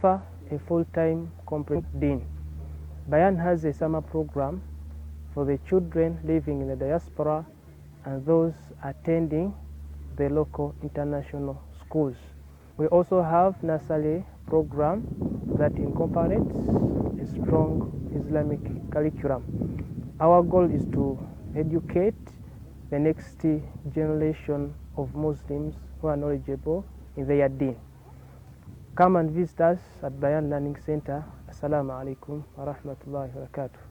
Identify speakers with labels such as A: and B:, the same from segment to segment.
A: Offer a full-time complete deen. Bayan has a summer program for the children living in the diaspora and those attending the local international schools. We also have Nasali program that incorporates a strong Islamic curriculum. Our goal is to educate the next generation of Muslims who are knowledgeable in their deen. Come and visit us at Bayan Learning Center. Assalamu alaikum wa rahmatullahi wa barakatuh.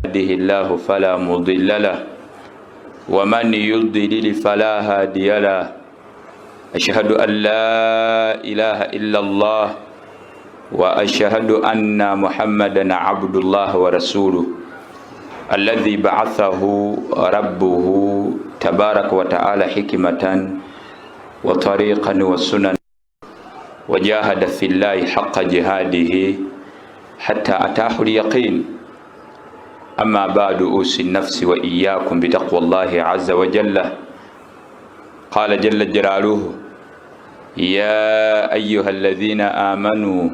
B: يهده الله فلا مضل له ومن يضلل فلا هادي له. أشهد أن لا إله إلا الله وأشهد أن محمدا عبد الله ورسوله الذي بعثه ربه تبارك وتعالى حكمة وطريقا وسنن وجاهد في الله حق جهاده حتى أتاه اليقين. أما بعد، أوصي النفس وإياكم بتقوى الله عز وجل. قال جل جلاله: يا أيها الذين آمنوا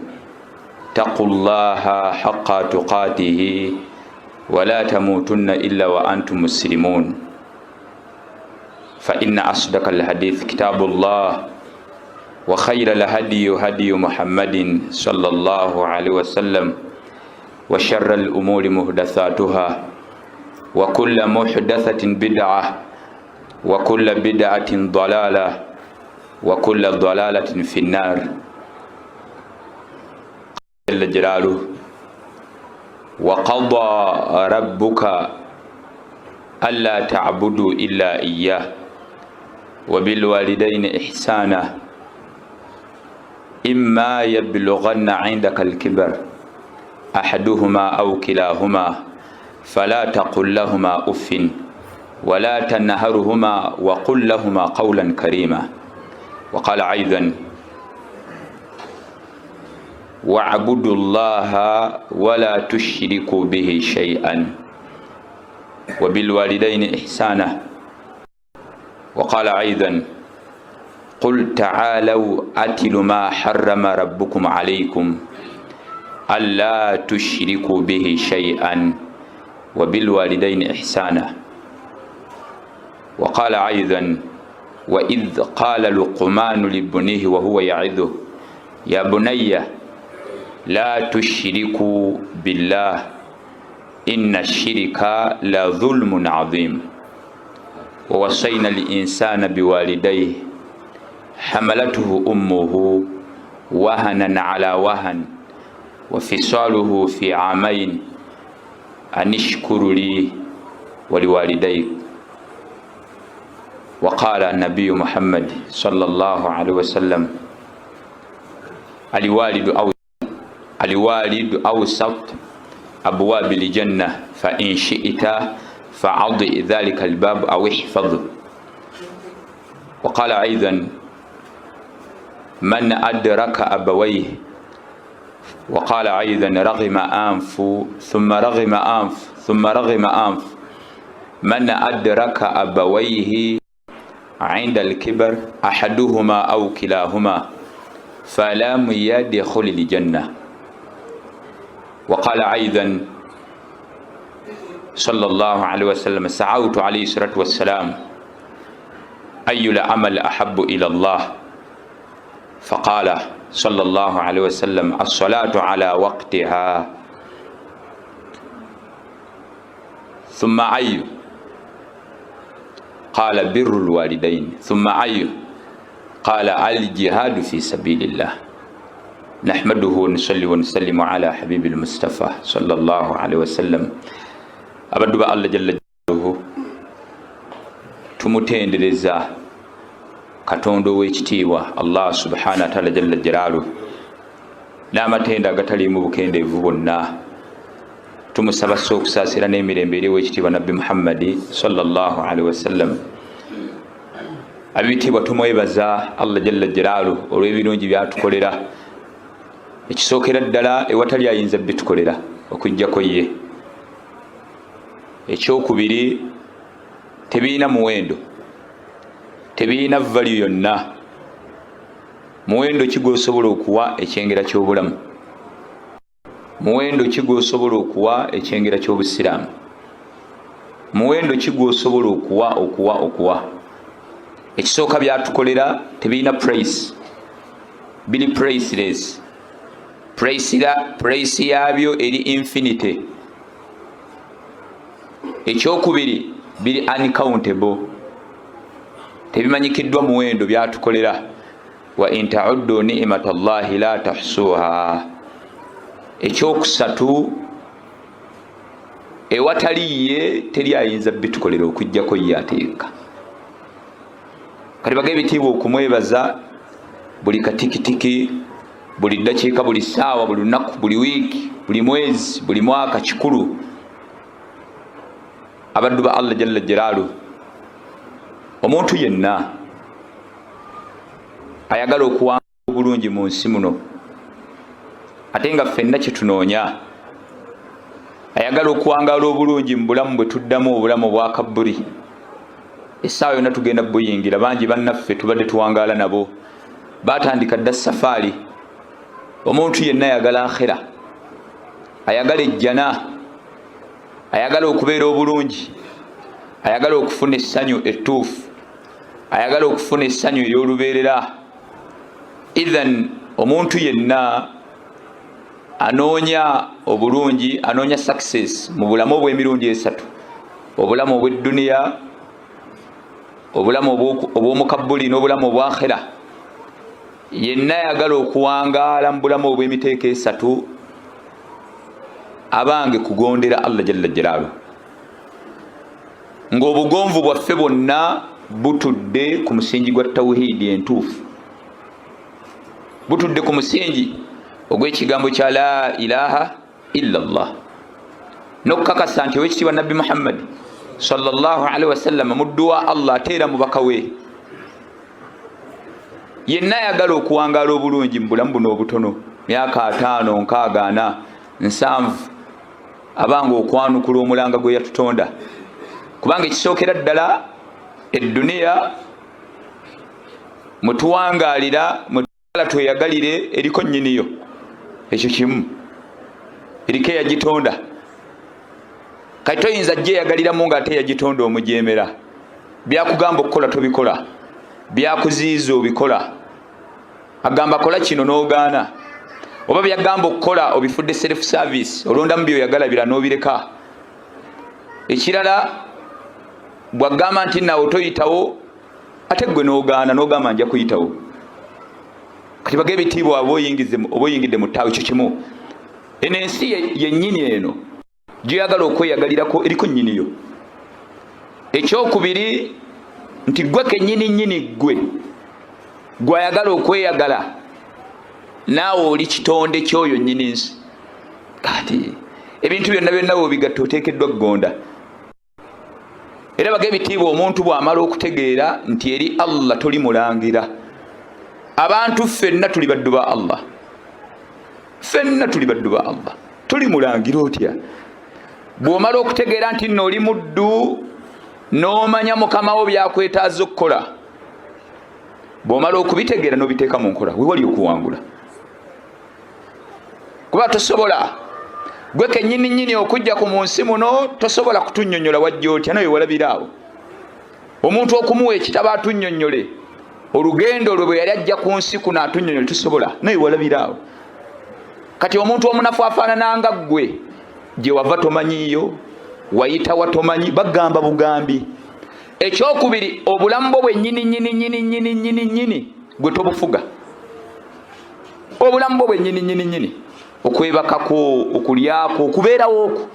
B: اتقوا الله حق تقاته ولا تموتن إلا وأنتم مسلمون. فإن أصدق الحديث كتاب الله، وخير الهدي هدي محمد صلى الله عليه وسلم، وشر الأمور محدثاتها، وكل محدثة بدعة، وكل بدعة ضلالة، وكل ضلالة في النار. جل جلاله: وقضى ربك ألا تعبدوا إلا إياه وبالوالدين إحسانا إما يبلغن عندك الكبر أحدهما أو كلاهما فلا تقل لهما أف ولا تنهرهما وقل لهما قولا كريما. وقال أيضا: واعبدوا الله ولا تشركوا به شيئا وبالوالدين إحسانا. وقال أيضا: قل تعالوا أتل ما حرم ربكم عليكم ألا تشركوا به شيئا وبالوالدين إحسانا. وقال أيضا: وإذ قال لقمان لابنه وهو يعظه يا بني لا تشركوا بالله إن الشرك لظلم عظيم. ووصينا الإنسان بوالديه حملته أمه وهنا على وهن وفصاله في عامين أن اشكر لي ولوالديك. وقال النبي محمد صلى الله عليه وسلم: الوالد أوسط أبواب الجنة، فإن شئت فعض ذلك الباب أو احفظه. وقال أيضا: من أدرك أبويه. وقال أيضا: رغم أنف ثم رغم أنف ثم رغم أنف من أدرك أبويه عند الكبر أحدهما أو كلاهما فلم يدخل الجنة. وقال أيضا صلى الله عليه وسلم: سألت عليه الصلاة والسلام: أي العمل أحب إلى الله؟ فقال صلى الله عليه وسلم: الصلاة على وقتها. ثم أي؟ قال: بر الوالدين. ثم أي؟ قال: الجهاد في سبيل الله. نحمده ونصلي ونسلم على حبيب المصطفى صلى الله عليه وسلم. Abaddu ba Allah jalla jalaluhu, tumutendereza Katonda ow'ekitiibwa Allah subhana wataala jalla jalaaluhu n'amatendo agataliimu bukendeevu bwonna. Tumusaba ssa okusaasira n'emirembe eri ow'ekitiibwa Nabbi Muhammadi sallallahu alaihi wasallam. Ab'ebitiibwa, tumwebaza Allah jalla jalaaluhu olw'ebirungi byatukolera. Ekisookera ddala, ewatali ayinza bitukolera. Okujjako ye. Ekyokubiri, tebirina muwendo, tebirina value yonna. Muwendo ki gwosobola okuwa ekyengera ky'obulamu? Muwendo ki gwosobola okuwa ekyengera ky'obusiraamu? Muwendo ki gwosobola okuwa okuwa okuwa? Ekisooka, byatukolera tebirina price, biri priceless. Price yabyo eri infinity. Ekyokubiri, biri uncountable, tebimanyikiddwa muwendo byatukolera. Wa in tauddu ni'mat Allahi la tahsuha. Ekyokusatu, ewatali ye teri ayinza bitukolera okugjako ye ate yekka. Kati baga ebitiibwa okumwebaza buli katikitiki, buli ddakiika, buli ssaawa, buli lunaku, buli wiiki, buli mwezi, buli mwaka, kikulu. Abaddu ba Allah jalla jalaalu, omuntu yenna ayagala okuwanga obulungi mu nsi muno, ate nga ffenna kyetunoonya, ayagala okuwangaala obulungi mu bulamu bwe tuddamu, obulamu obwa kabburi, essaawa yonna tugenda buyingira. Bangi bannaffe tubadde tuwangaala nabo batandika dda safaari. Omuntu yenna ayagala akhira, ayagala ejjana, ayagala okubeera obulungi, ayagala okufuna essanyu ettuufu, ayagala okufuna essanyu ery'olubeerera, ithan omuntu yenna anoonya obulungi, anoonya success mu bulamu obw'emirundi esatu, obulamu obw'edduniya, obulamu obw'omukabbuli n'obulamu obwakhira, yenna ayagala okuwangaala mu bulamu obw'emiteeko esatu, abange, kugondera Allah jalla jalaalu, ng'obugonvu bwaffe bwonna butudde ku musingi gwa tawhidi entuufu, butudde ku musingi ogw'ekigambo kya la ilaha illa Allah, n'okukakasa nti owekitiibwa Nabbi Muhammadi sallallahu alaihi wasallama muddu wa Allah ate era mubaka we. Yenna ayagala okuwangaala obulungi mu bulamu buno obutono, myaka 50, 60, 40, 70, abanga okwanukula omulanga gwe yatutonda, kubanga ekisookera ddala, edduniya mwetuwangaalira, mwetwala tweyagalire, eriko nnyiniyo. Ekyo kimu, eriko eyagitonda. Kati toyinza gyeyagaliramu nga ate eyagitonda omujemera. Byakugamba okukola tobikola, byakuziiza obikola. Agamba kola kino n'ogaana, oba byagamba okukola obifudde self service, olondamu byoyagala bira n'obireka. Ekirala, bwagamba nti nawe toyitawo, ate gwe n'ogaana n'ogamba nja kuyitawo. Kati baga ebitiibwa, oba oyingidde mu ttaawo. Ekyo kimu. Eno ensi yennyini eno gyoyagala okweyagalirako eriko nnyiniyo. Ekyokubiri, nti gwe kennyini nnyini, gwe gwayagala okweyagala, naawe oli kitonde kyoyo nnyini nsi. Kati ebintu byonna byonna bweobigatta, oteekeddwa kugonda. Era baga ebitiibwa, omuntu bw'amala okutegeera nti eri Allah toli mulangira, abantu ffenna tuli baddu ba Allah, ffenna tuli baddu ba Allah, tuli mulangira otya? Bw'omala okutegeera nti nno oli muddu, n'omanya mukama wo byakwetaaza okukola, bw'omala okubitegeera n'obiteeka mu nkola, wewali okuwangula. Kuba tosobola gwe kennyini nnyini okujja ku mu nsi muno, tosobola kutunnyonnyola wajja otya, naye walabira awo. Omuntu okumuwa ekitabo atunnyonnyole olugendo lwe bwe yali ajja ku nsi kuno, atunnyonnyole, tusobola, naye walabira awo. Kati omuntu omunafu afaanananga ggwe, gye wava tomanyiiyo, wayitawa tomanyi, bagamba bugambi. Ekyokubiri, obulamu bwo bwennyini nnyini nnyini nnyini nnyini nnyini gwe tobufuga. Obulamu bwo bwennyini nnyini nnyini, okwebakako, okulyako, okubeerawo okwo,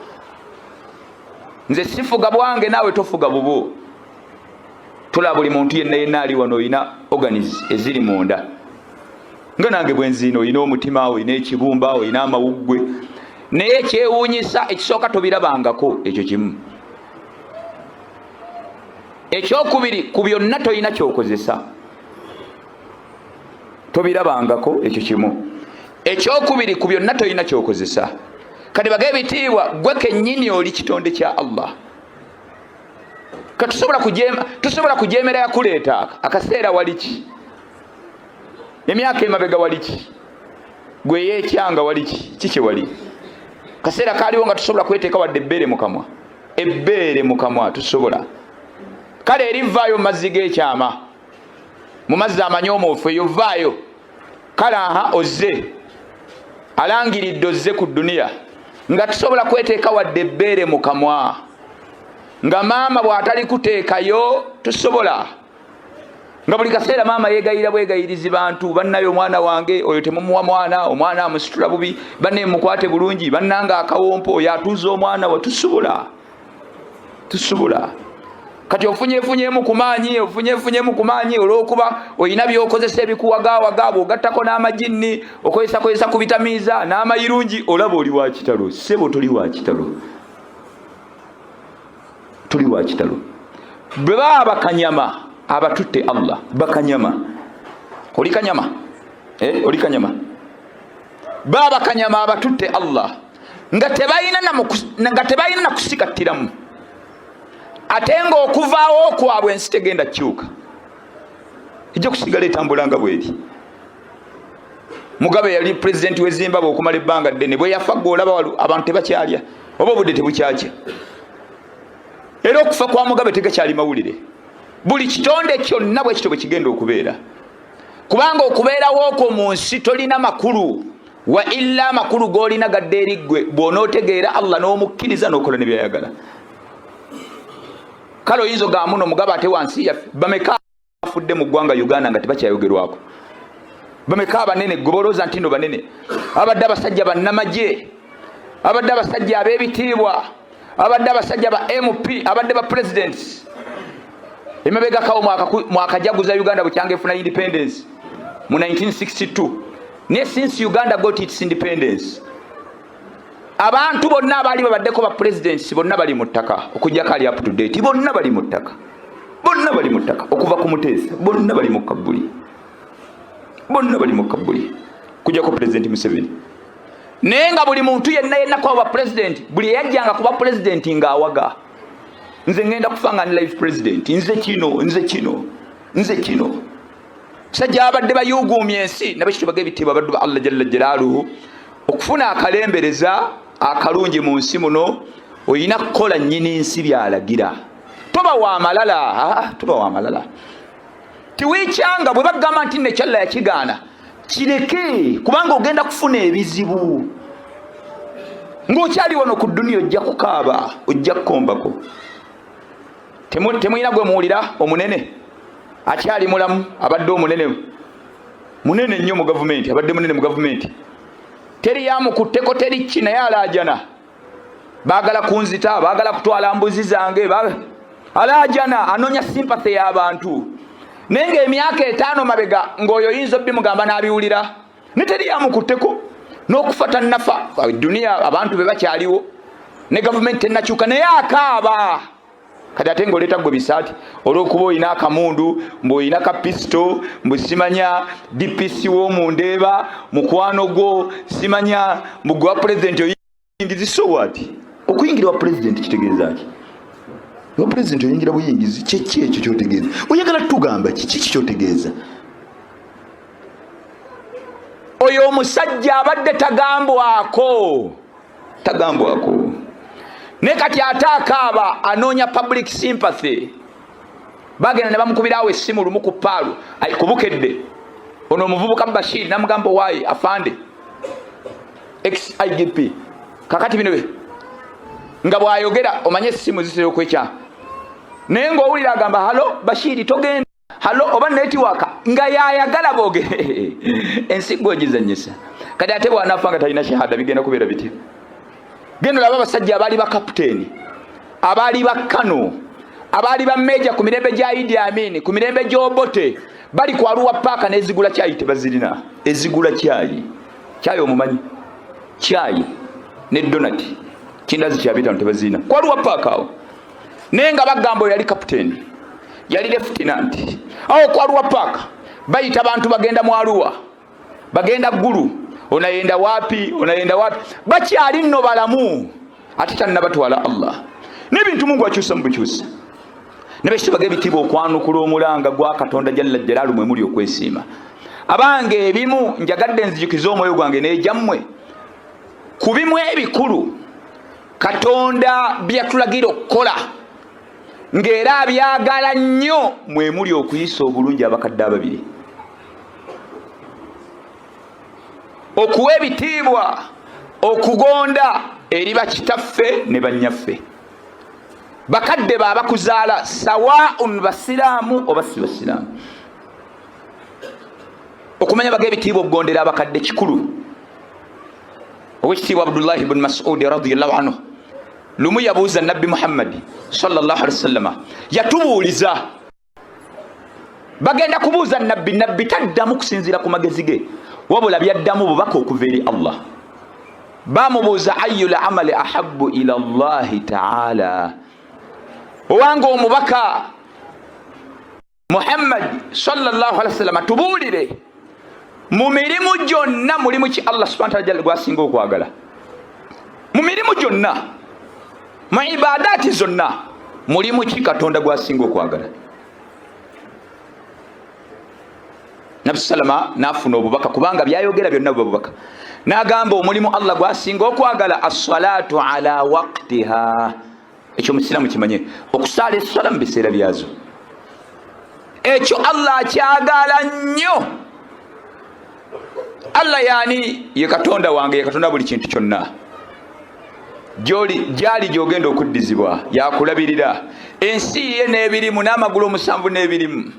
B: nze sifuga bwange, naawe tofuga bubwo. Tulaba buli muntu yenna yenna ali wano olina organs eziri munda nga nange bwenziina. Olina omutima, olina ekibumba, olina amawuggwe, naye ekyewuunyisa, ekisooka, tobirabangako. Ekyo kimu. Ekyokubiri, ku byonna tolina kyokozesa, tobirabangako. Ekyo kimu. Ekyokubiri, ku byonna tolina kyokozesa. Kati baga ebitiibwa, gwe kennyini oli kitonde kya Allah. Katusobola kujemera yakuleeta akaseera waliki, emyaka emabega waliki, gwe yeekyanga waliki, kiki wali kaseera kaaliwo nga tusobola kweteeka wadde ebbeere mu kamwa, ebbeere mu kamwa tusobola. Kale erivaayo mu mazzi g'ekyama, mu mazzi amanyoomofu, eyo vaayo. Kale aha ozze alangiridde ozze ku duniya nga tusobola kweteeka wadde ebbeere mu kamwa, nga maama bw'atali kuteekayo tusobola, nga buli kaseera maama yeegayira bwegayirizi bantu bannaye, omwana wange oyo temumuwa mwana, omwana amusitula bubi, bannaye mukwate bulungi, bannanga akawompo oyo atuuza omwana we. Tusobola, tusobola. Kati ofunyefunyemu ku maanyi, ofunyefunyemu ku maanyi olw'okuba olina by'okozesa ebikuwagawaga, bw'ogattako n'amajinni okozesakozesa ku bitamiiza n'amayirungi, olaba oli wa kitalo. Ssebo, toli wa kitalo, tuli wa kitalo. Bwe baba bakanyama abatutte Allah, bakanyama, oli kanyama, oli kanyama. Baba bakanyama abatutte Allah nga tebalina nakusikattiramu, ate ng'okuvaawo kwabwe ensi tegenda kukyuka, ejja kusigala etambula nga bweri. Mugabe yali pulezidenti w'e Zimbabwe okumala ebbanga ddene. Bwe yafa, gwe olaba walu abantu tebakyalya oba obudde tebukyakya, era okufa kwa Mugabe tegakyali mawulire. Buli kitonde kyonna bwe kityo bwe kigenda okubeera, kubanga okubeerawo okwo mu nsi tolina makulu, wa illa amakulu g'olina gadde eri ggwe bw'onootegeera Allah n'omukkiriza n'okola ne byayagala. Kale oyinza ogamba muno Mugabe ate wansi yaffe bameka afudde mu ggwanga Uganda nga tebakyayogerwako? Bameka abanene gwe bolowooza nti no banene, abadde abasajja bannamagye, abadde abasajja ab'ebitiibwa, abadde abasajja ba MP, abadde ba presidents emabegakawo mwakajaguza Uganda bukyanga efuna independence mu 1962. Naye since Uganda got its independence, abantu bonna abaali babaddeko ba presidents bonna bali mu ttaka, okujjako ali up to date. Bonna bali mu ttaka, bonna bali mu ttaka, okuva ku Muteesa, bonna bali mu kabbuli, bonna bali mu kabbuli, kujjako President Museveni. Naye nga buli muntu yenna yenna kwaba president, buli eyajjanga kuba president ng'awaga, nze ngenda kufa nga ndi life president, nze kino, nze kino, nze kino. Musajja abadde bayuguumya ensi. Nabekityo baga ebitiibwa, abaddu ba Allah jalla jalaaluhu, okufuna akalembereza akalungi mu nsi muno olina kukola nnyini nsi byalagira. Toba wa malala, toba wa malala. Tiwiikyanga bwe bagamba nti nekyalla yakigaana, kireke, kubanga ogenda kufuna ebizibu ng'okyali wano ku dduniya. Ojja kukaaba, ojja kukombako. Temulina gwe muwulira omunene akyali mulamu, abadde omunene munene nnyo mu gavumenti, abadde munene mu gavumenti, teri yamukutteko, teri ki, naye alaajana, baagala kunzita, baagala kutwala mbuzi zange. Alaajana, anoonya sympathy y'abantu. Naye ng'emyaka 5 mabega ng'oyo oyinza obbimugamba n'abiwulira, ne teri yamukutteko, n'okufa tannafa. Duniya abantu be bakyaliwo ne gavumenti tennakyuka, naye akaaba. Kati ate ngaoleeta gwe bisaati olwokuba olina akamundu, mbu olina ka pisito, mbu simanya DPC w'omundeeba mukwano gwo, simanya mbu gwe wa pulezidenti oyingizi. So what? Okuyingira wa pulezidenti kitegeeza ki? Wa pulezidenti oyingira buyingizi? Kyeki ekyo kyotegeeza? Oyagala tugamba ki? Kiki kyotegeeza? Oyo omusajja abadde tagambwako, tagambwako, naye kati ate akaaba, anoonya public sympathy. Bagenda ne bamukubirawo essimu lumu ku paalu kubukedde, ono omuvubuka Bashir namugamba, owaaye afande ex IGP, kakati bino nga bwayogera, omanye essimu zitera okwekya, naye ngaowulira agamba, "Hello Bashiri, togenda, hello," oba network nga yayagala boogere. Ensi gwogizanyisa. Kati ate bwanafa nga talina shahada, bigenda kubeera bitya? Genda olaba abasajja abaali ba kapiteeni, abaali ba kano, abaali ba meja ku mirembe gya Idi Amin, ku mirembe gy'Obote, bali ku Arua Paaka n'ezigula kyayi tebazirina. Ezigula kyayi, kyayi omumanyi, kyayi ne donati kindazi kya 50 tebazirina ku Arua Paaka awo. Naye nga bagamba oyo yali kapiteeni, yali lieutenant. Awo ku Arua Paaka bayita bantu bagenda mu Arua, bagenda Ggulu. Onayenda wapi? Onayenda wapi? Bakyali nno balamu, ate tannabatwala Allah. N'ebintu Mungu akyusa mu bukyusa. Nabekitibaga ebitiibwa, okwanukula omulanga gwa Katonda jalla jalaalu mwe muli okwesiima. Abange, ebimu njagadde nzijukize omwoyo gwange n'egyammwe ku bimu ebikulu Katonda byatulagira okukola ng'era abyagala nnyo, mwe muli okuyisa obulungi abakadde ababiri, okuwa ebitiibwa, okugonda eri bakitaffe ne bannyaffe, bakadde baabakuzaala, sawaun basiraamu oba si basiraamu. Okumanya baga ebitiibwa, okugondera abakadde kikulu. Owekitiibwa Abdullahi bni Masudi radiallahu anhu lumu yabuuza Nabbi Muhammadi sallallahu alihi wasallama, yatubuuliza, bagenda kubuuza Nabbi, Nabbi taddamu kusinziira ku magezi ge, wabula byaddamu bubaka okuva eri Allah. Bamubuuza, ayu lamali ahabu ila llahi taala? Owange omubaka Muhammadi sallallahu alihi wasallama, tubuulire, mu mirimu gyonna mulimu ki Allah subhana taala gwasinga okwagala? Mu mirimu gyonna, mu ibadaati zonna, mulimu ki Katonda gwasinga okwagala? Nabi salama nafuna obubaka, kubanga byayogera byonna buba bubaka. Nagamba, omulimu Allah gwasinga okwagala, assalatu ala waktiha. Ekyo omusiraamu kimanye, okusaala esswala mu biseera byazo, ekyo Allah akyagala nnyo. Allah yaani ye Katonda wange, ye Katonda buli kintu kyonna. Gyali gyogenda okuddizibwa, yakulabirira ensi ye n'ebirimu n'amagulu omusanvu n'ebirimu.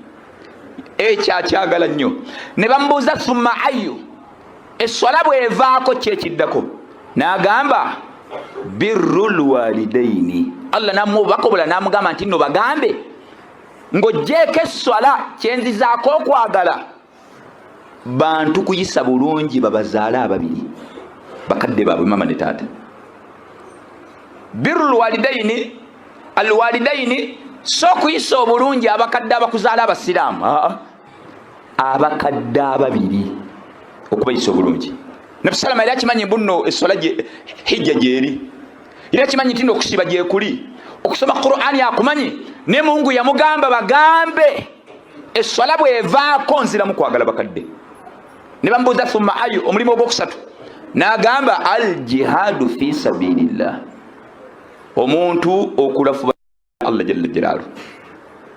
B: Ekyo akyagala nnyo. Ne bamubuuza, summa ayu? Esswala bwevaako kyekiddako? N'agamba, birru lwalidaini. Allah namuwa obubaka obula, n'amugamba nti nno bagambe, ng'ogyeko esswala, kyenzizaako okwagala bantu kuyisa bulungi babazaale ababiri, bakadde baabwe, mama ne taata. Birru lwalidaini, alwalidaini, so okuyisa obulungi abakadde abakuzaala abasiraamu, abakadde ababiri okubayisa obulungi. Nabisalama era akimanyi mbuno eswala hijja gyeri, era akimanyi nti okusiba gyekuli, okusoma Qurani akumanyi, ne Mungu yamugamba bagambe, eswala bwevaako nziramu kwagala bakadde. Ne bamubuuza, thumma ayu? Omulimu ogwokusatu, n'agamba, al jihadu fi sabilillah, omuntu okulafuba Allah jalla jalaalu,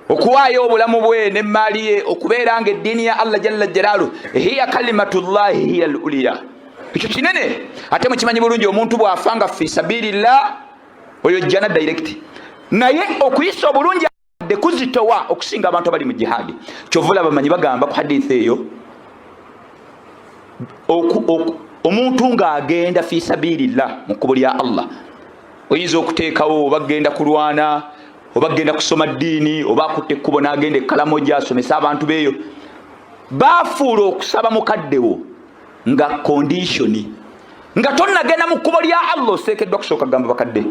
B: okuwaayo obulamu bwe nemaali ye okubeera nga eddiini ya Allah jalla jalaalu, hiya kalimatullahi hiya al uliya. Ekyo kinene. Ate mukimanyi bulungi, omuntu bw'afa nga fi sabilillah, oyo jjana direct. Naye okuyisa obulungi de kuzitowa okusinga abantu abali mu jihadi. Kyova bamanyi bagamba ku hadithi eyo, omuntu ng'agenda fi sabilillah, mu kkubo lya Allah, oyinza okuteekawo oba genda kulwana oba genda kusoma ddiini, oba akutta ekkubo n'agenda ekkalamoja asomesa abantu beeyo, bafuula okusaba mukaddewo nga condition. Nga tonnagenda mu kkubo lya Allah, oseekeddwa kusooka gamba bakadde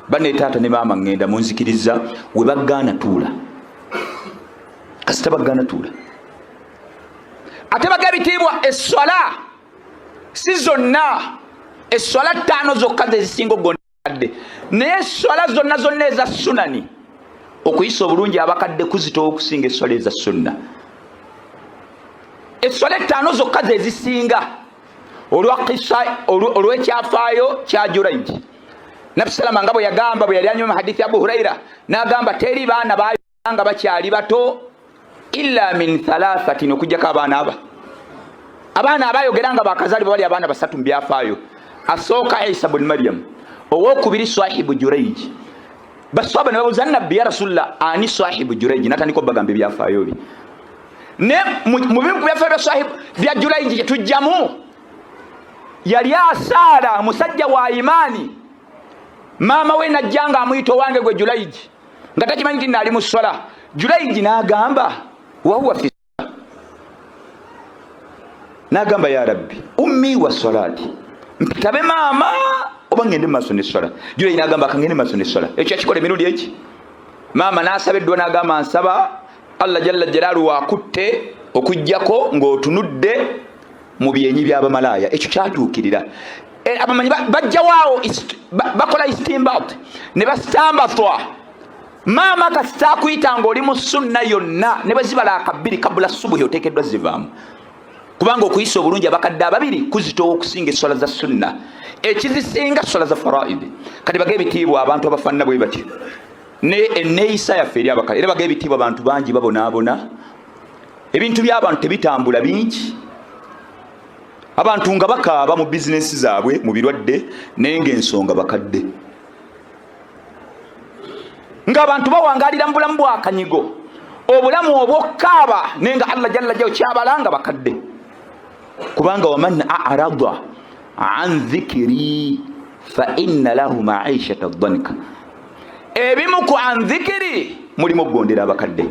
B: bane, taata ne maama, ŋŋenda, munzikiriza? We baggaana, tuula. Kasita baggaana, tuula. Ate baga ebitiibwa, esswala si zonna, esswala ttaano zokka zezisinga okugondadde, naye esswala zonna zonna eza sunani, okuyisa obulungi abakadde kuzitowa okusinga esswala eza sunna. Esswala ettaano zokka zezisinga olw'ekyafaayo kya Juraiji. Nabisalama nga bwe yagamba bwe yali anyuma hadithi Abu Huraira, n'agamba, teri baana nga bakyali bato illa min thalathatin, okujjako abaana aba, abaana abayogera nga bakazaalibwa bali abaana basatu mu byafaayo: asooka Isa bun Maryam, owokubiri sahibu Juraiji. Baswaba ne babuuza Nabbi, ya Rasulullah, ani sahibu Juraiji? Natandika obagamba ebyafaayo bye. Ne mu bimu ku byafaayo bya sahibu bya Juraiji kyetujjamu, yali asaala, musajja wa imaani, maama we najja nga amuyita, owange gwe Julaiji, nga takimanyi nti naali mu swala. Julaiji n'agamba, wahuwa fi, n'agamba, ya Rabbi, ummi wa salati, mpitabe maama oba ngende mumaaso neswala? Julaiji n'agamba, akangende mumaaso neswala. Ekyo yakikola emirundi eki. Maama n'asaba eddwa, n'agamba, nsaba Allah jalla jalaalu wakutte okugjako ng'otunudde. Mu byenyi by'abamalaaya ekyo kyatuukirira. Abamanyi bajjawaawo, bakola istimbat ne bastambatwa. Maama kasita akuyita ng'oli mu sunna yonna, ne bwe zibala akabiri kabula subuhi, oteekeddwa zivaamu, kubanga okuyisa obulungi abakadde ababiri kuzitowa okusinga eswala za sunna, ekizisinga swala za faraidi. Kati baga ebitiibwa abantu abafaanana bwe batyo ne enneeyisa yaffe eri abakadde. Era baga ebitiibwa, abantu bangi babonaabona, ebintu by'abantu tebitambula bingi, abantu nga bakaaba mu bizinensi zaabwe, mu birwadde, naye ngaensonga bakadde, ng'abantu bawangalira mu bulamu bwakanyigo, obulamu obwokkaaba, naye nga Allah jalla jawo kyabalanga bakadde, kubanga waman arada an dhikiri fa inna lahu maishata danka. Ebimu ku an dhikiri mulimu okugondera abakadde.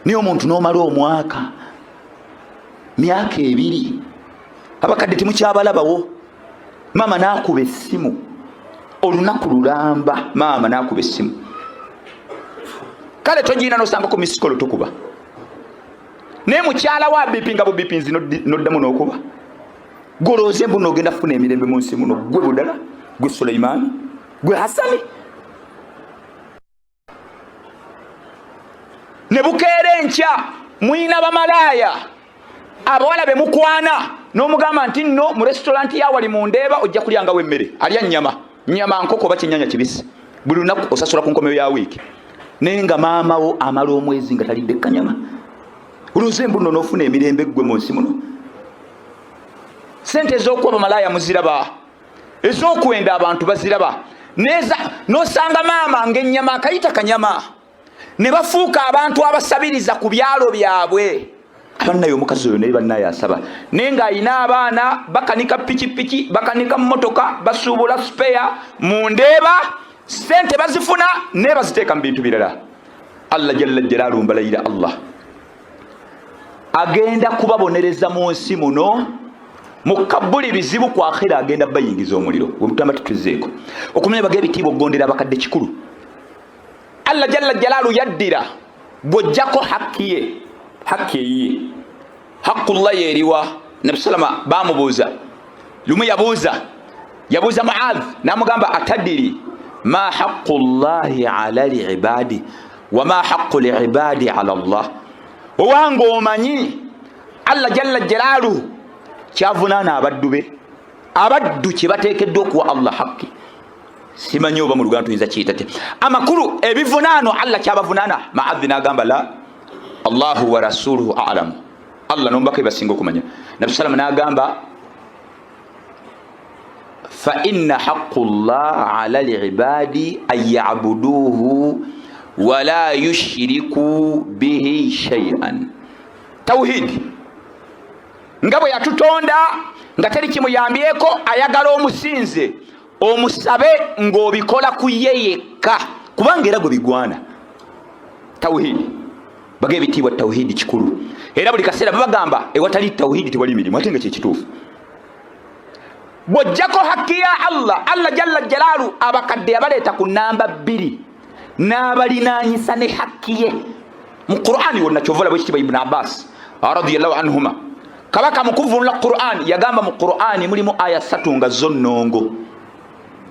B: Naye omuntu nomala omwaka, myaka 2, abakadde temukyabalabawo. Maama nakuba essimu olunaku lulamba, maama nakuba essimu, kale togiina, nosanga ku misikolo tokuba, naye mukyala wa bipi nga bubipinzi, noddamu nokuba. Golooze mbu nogenda kufuna emirembe mu nsi muno, gwe budala, gwe Suleimani, gwe Hasani. Ne bukeera enkya, muyina bamalaaya abawala be mukwana, n'omugamba nti nno mu restaurant yawali mu Ndeeba ojja kulyangawo emmere, alya nyama, nyama nkoko oba kyenyanya kibisi buli lunaku, osasula ku nkomeo ya wiiki, naye nga maama wo amala omwezi nga talidde kanyama. Olowooza embu nno n'ofuna emirembe ggwe mu nsi muno? Sente ez'okuba bamalaaya muziraba, ez'okwenda abantu baziraba, nosanga maama ng'ennyama akayita kanyama, ne bafuuka abantu abasabiriza ku byalo byabwe. Bannaye, omukazi oyo naye bannaye asaba, naye ng'ayina abaana bakanika pikipiki, bakanika mmotoka, basuubula spare mu Ndeeba, sente bazifuna naye baziteeka mu bintu birala. Allah jalla jalaalu, mbalayira, Allah agenda kubabonereza mu nsi muno, mu kabuli bizibu, ku akhira agenda bayingiza omuliro. Wemutamba tutuzeeko okumanya, baga ebitiibwa, okugondera abakadde kikulu. Allah jalla jalaalu yaddira bw'ojjako hakki ye, hakki eyiye, haqqullah yeeriwa? Nabi salama bamubuuza lumu, yabuuza Muadh namugamba, atadiri ma haqqu llahi ala libadi wama haqqu libadi ala llah? Owange, omanyi Allah jalla jalaaluhu kyavunaana abaddu be, abaddu kye bateekeddwa okuwa Allah hakki? Simanyi oba mu Luganda tuyinza kiyita te amakulu ebivunaano Allah kyabavunaana. Maadhi nagamba, la, Allahu wa rasuluhu alamu, Allah nomubaka basinga okumanya. Nabi salama nagamba, fa inna haqu llah ala libadi an yabuduhu wala yushiriku bihi shaian. Tauhidi, nga bwe yatutonda nga teri kimuyambyeko, ayagala omusinze, omusabe ng'obikola ku ye yekka, kubanga era gwe bigwana. Tauhidi, baga ebitiibwa, tauhidi kikulu. Era buli kaseera babagamba ewatali tauhidi tewali mirimu, ate nga kyekituufu. Bw'ojjako hakki ya Allah, Allah jalla jalaalu abakadde yabaleeta ku namba 2 n'abalinanyisa ne hakki ye mu Qur'ani wonna. Kyova olaba ekitiibwa Ibuni Abbas radiallahu anhuma, kabaka mu kuvunula Qur'ani, yagamba mu Qur'ani mulimu aya 3 nga zo nnongo,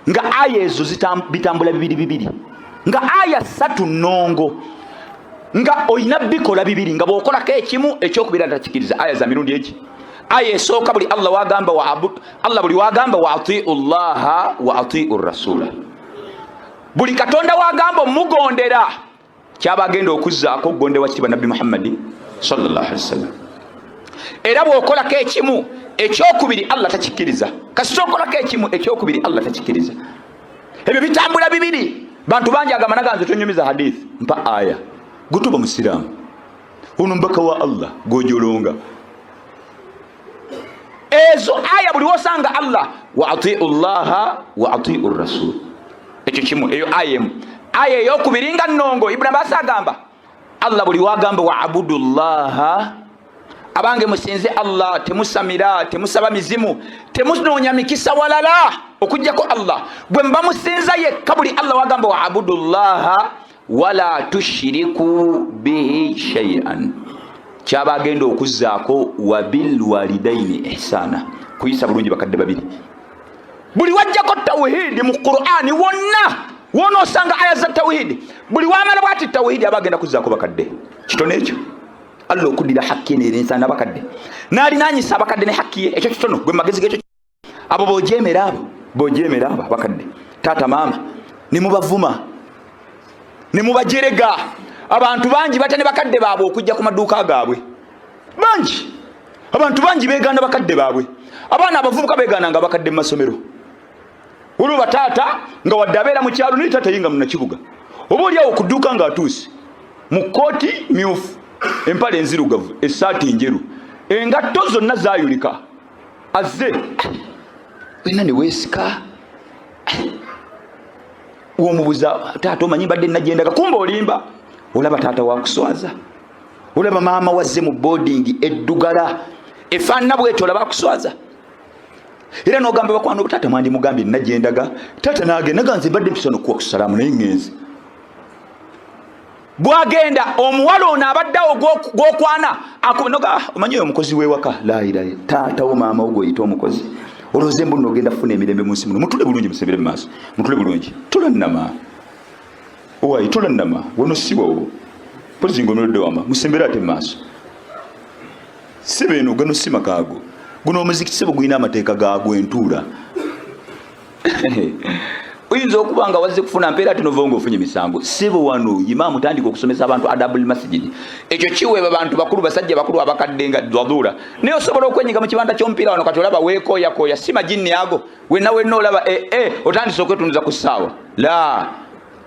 B: nga aya ezo bitambula bibiri bibiri, nga aya 3 nnongo, nga olina bikola bibiri, nga bw'okolako ekimu ekyokubiri atakikiriza. Aya za mirundi egi. Aya esooka, buli Allah wagamba, Allah buli wagamba wa atiu llaha wa atiu rasula, buli Katonda wagamba omugondera, kyaba agenda okuzzaako okugonderwa kitiibwa Nabbi Muhammadi sallallahu alaihi wasallam. Era bw'okolako ekimu ekyokubiri Allah takikkiriza. Kasita okolako ekimu ekyokubiri Allah takikkiriza. Ebyo bitambula bibiri. Bantu bangi agamba, naganze tonyumiza hadith, mpa aya. Gutuba musiraamu, ono mbaka wa Allah gojolonga. Ezo aya buli wosanga Allah wa atiu llaha wa atiu rasul, ekyo kimu, eyo aya emu. Aya eyokubiri nga nnongo, Ibuni Abbas agamba, Allah buli wagamba wa abudu llaha, abange musinze Allah, temusamira, temusaba mizimu, temunoonya mikisa walala okugjako Allah, bwe muba musinza yekka. Buli Allah wagamba wa abudu llaha wala tushiriku bihi shaian. Kyaba agenda okuzzaako wabilwalidaini ihsana, kuyisa bulungi bakadde babiri. Buli wajjako tawhidi mu Qurani wonna wona osanga aya za tawhidi, buli wamala bwati tawhidi aba agenda kuzzaako bakadde. Kitono ekyo Allah okuddira hakki eno erinsaana abakadde n'alinanyisa abakadde ne hakki ye, ekyo kitono gwe magezi gekyo. Abo bojemera, abo bojemera, abo abakadde taata maama nemubavuma nemubajerega. Abantu bangi batya ne bakadde baabwe okujja ku maduuka gaabwe, bangi. Abantu bangi begaana bakadde baabwe. Abaana abavubuka begaananga abakadde mu masomero. Waliwo bataata nga wadde abeera mu kyalo naye taata ye nga munakibuga, oba oliawo ku dduuka ng'atuuse mu kkooti myufu, empale enzirugavu, essaati njeru, engatto zonna zaayulika, azze wena ne weesika womubuza, taata omanyi mbadde najendaga, kumba olimba. Olaba taata wakuswaza, olaba maama wazze mu boarding eddugala efaanana bwetyo, olaba akuswaza. Era nogamba bakwano, taata mwandi mugambye najendaga, taata nagenda ganze mbadde mpisa nokuwa kusalaamu naye ngenze. Bwagenda omuwala ono abaddeawo gwokwana noga, omanyi oyo omukozi wewaka, lairaye taatawo maama wo gwoyita omukozi, olowooza embu nogenda kufuna emirembe mu nsi muno. Mutule bulungi, musembere mumaaso, mutule bulungi. Tulannama owayi, tulannama wano siwawo polisi ngomulodde wama, musembere ate mumaaso. Sebe eno gano si makaago, guno omuzikiti sebo gulina amateeka gaagwo entuula. Oyinza okuba nga wazze kufuna mpeera ate nova nga ofunye misango. Sebo wano imaamu tandika okusomesa abantu adabul masijidi, ekyo kiweeba bantu bakulu, basajja bakulu abakadde nga dwadura, naye osobola okwenyiga mu kibanda ky'omupiira wano. Kati olaba weekooyakooya, si majinni ago, wenna wenna olaba ee eh, eh, otandise okwetunduza ku ssaawa la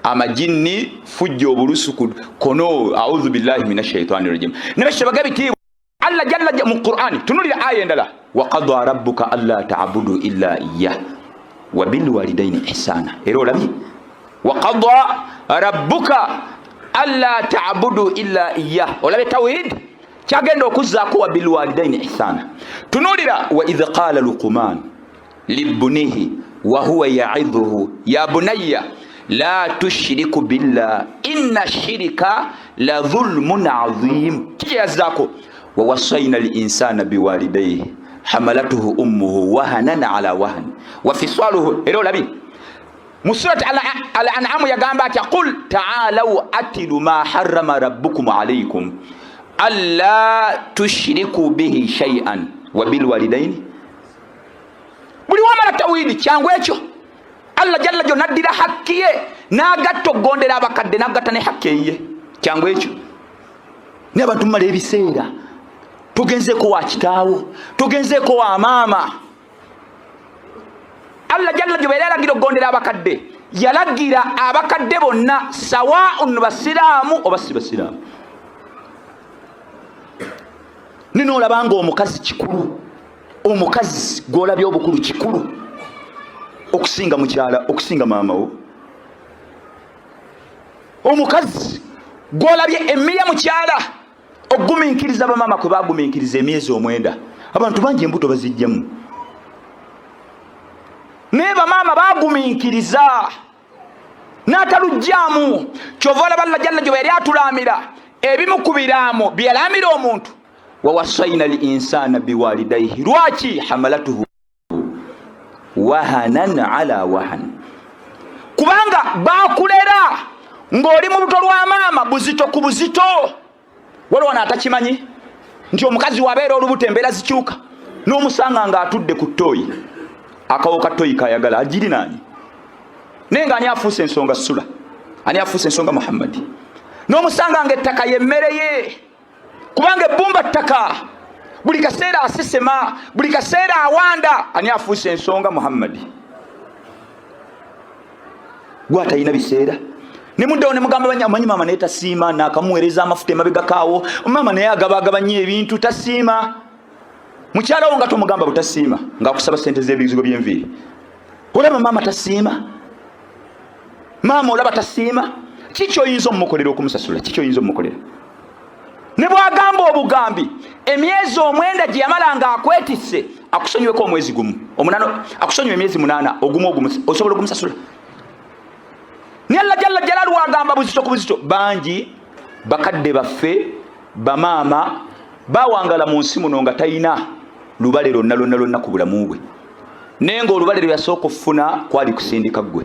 B: amajinni fujja obulusu kono. Audhu billahi min ashaitani rajim. Nebashabaga bitiibwa Allah jalla mu Qur'ani. Tunulira aya endala, waqada rabbuka alla ta'budu illa iyyah wa bil walidaini ihsana. Era olabye, waqada rabbuka alla ta'budu illa iyyah, olabye tawhid kyagenda okuzzaako wa bil walidaini ihsana. Tunulira, wa idh qala Luqman libunihi wa huwa yaidhuhu ya bunayya la tushiriku billah inna shirika la dhulmun adhim. Kiki yazzaako? Wawasaina linsana biwalidaihi hamalatuhu ummuhu wahanan ala wahan wafisaluhu. Era olabye mu surat Al An'amu yagamba atya? Qul taalau atilu ma harama rabbukum alaikum alla tushiriku bihi shaian wa bilwalidaini. Buli wamala tawhidi kyangu ekyo, Allah jalla jo naddira hakki ye n'agatta okugondera abakadde n'agatta ne hakki eyiye, kyangu ekyo. Naye abantu mumala ebiseera tugenzeeko wa kitaawo, tugenzeeko wa maama. Allah jalla jo beera yalagira okugondera abakadde, yalagira abakadde bonna sawaun basiraamu oba si basiraamu. Nina olabanga omukazi kikulu, omukazi gwolabye obukulu kikulu okusinga mukyala, okusinga maama wo. Omukazi gwolabye emiya mukyala okugumiikiriza bamaama kwe bagumiikiriza emyezi 9. Abantu bangi embuto bazijjamu, naye bamaama bagumiikiriza n'atalugjamu. Kyova olaba Allah jalla gye yali atulaamira ebimu ku biraamo byeyalaamira omuntu, wawasaina l insana biwalidaihi. Lwaki? Hamalatuhu wahanan ala wahan, kubanga bakulera ng'oli mu luto lwa maama buzito ku buzito. Waliwo wano atakimanyi nti omukazi wabeera olubuto embeera zikyuka, n'omusanga ng'atudde ku ttooyi, akawo ka ttooyi kayagala agirinaanye, naye nga ani afuuse ensonga? Sula ani afuuse ensonga? Muhammadi. N'omusanga nga ettaka yemmere ye, kubanga ebbumba ttaka, buli kaseera asesema, buli kaseera awanda. Ani afuuse ensonga? Muhammadi. Gwatalina biseera nemuddawo nemugamba, omanyi maama naye tasiima, nakamuweereza amafuta emabegakaawo, maama naye agabagaba nnyo ebintu, tasiima. Mukyalawo nga tomugamba butasiima, ngaakusaba sente z'ebizigo by'enviiri, olaba maama tasiima, maama olaba tasiima. Kiki oyinza omumukolera okumusasula? Kiki oyinza omumukolera? Ne bwagamba obugambi emyezi 9 gye yamala nga akwetisse akusonyiweko omwezi gumu omunana, akusonyiwa emyezi 8, ogumu ogumu osobola ogumusasula? Naye Allah jalla jalalu agamba buzito ku buzito. Bangi bakadde baffe bamaama Bawangala mu nsi muno nga talina lubale lwonna lwonna lwonna ku bulamu bwe, naye nga olubale lwe yasooka okufuna kwali kusindika ggwe.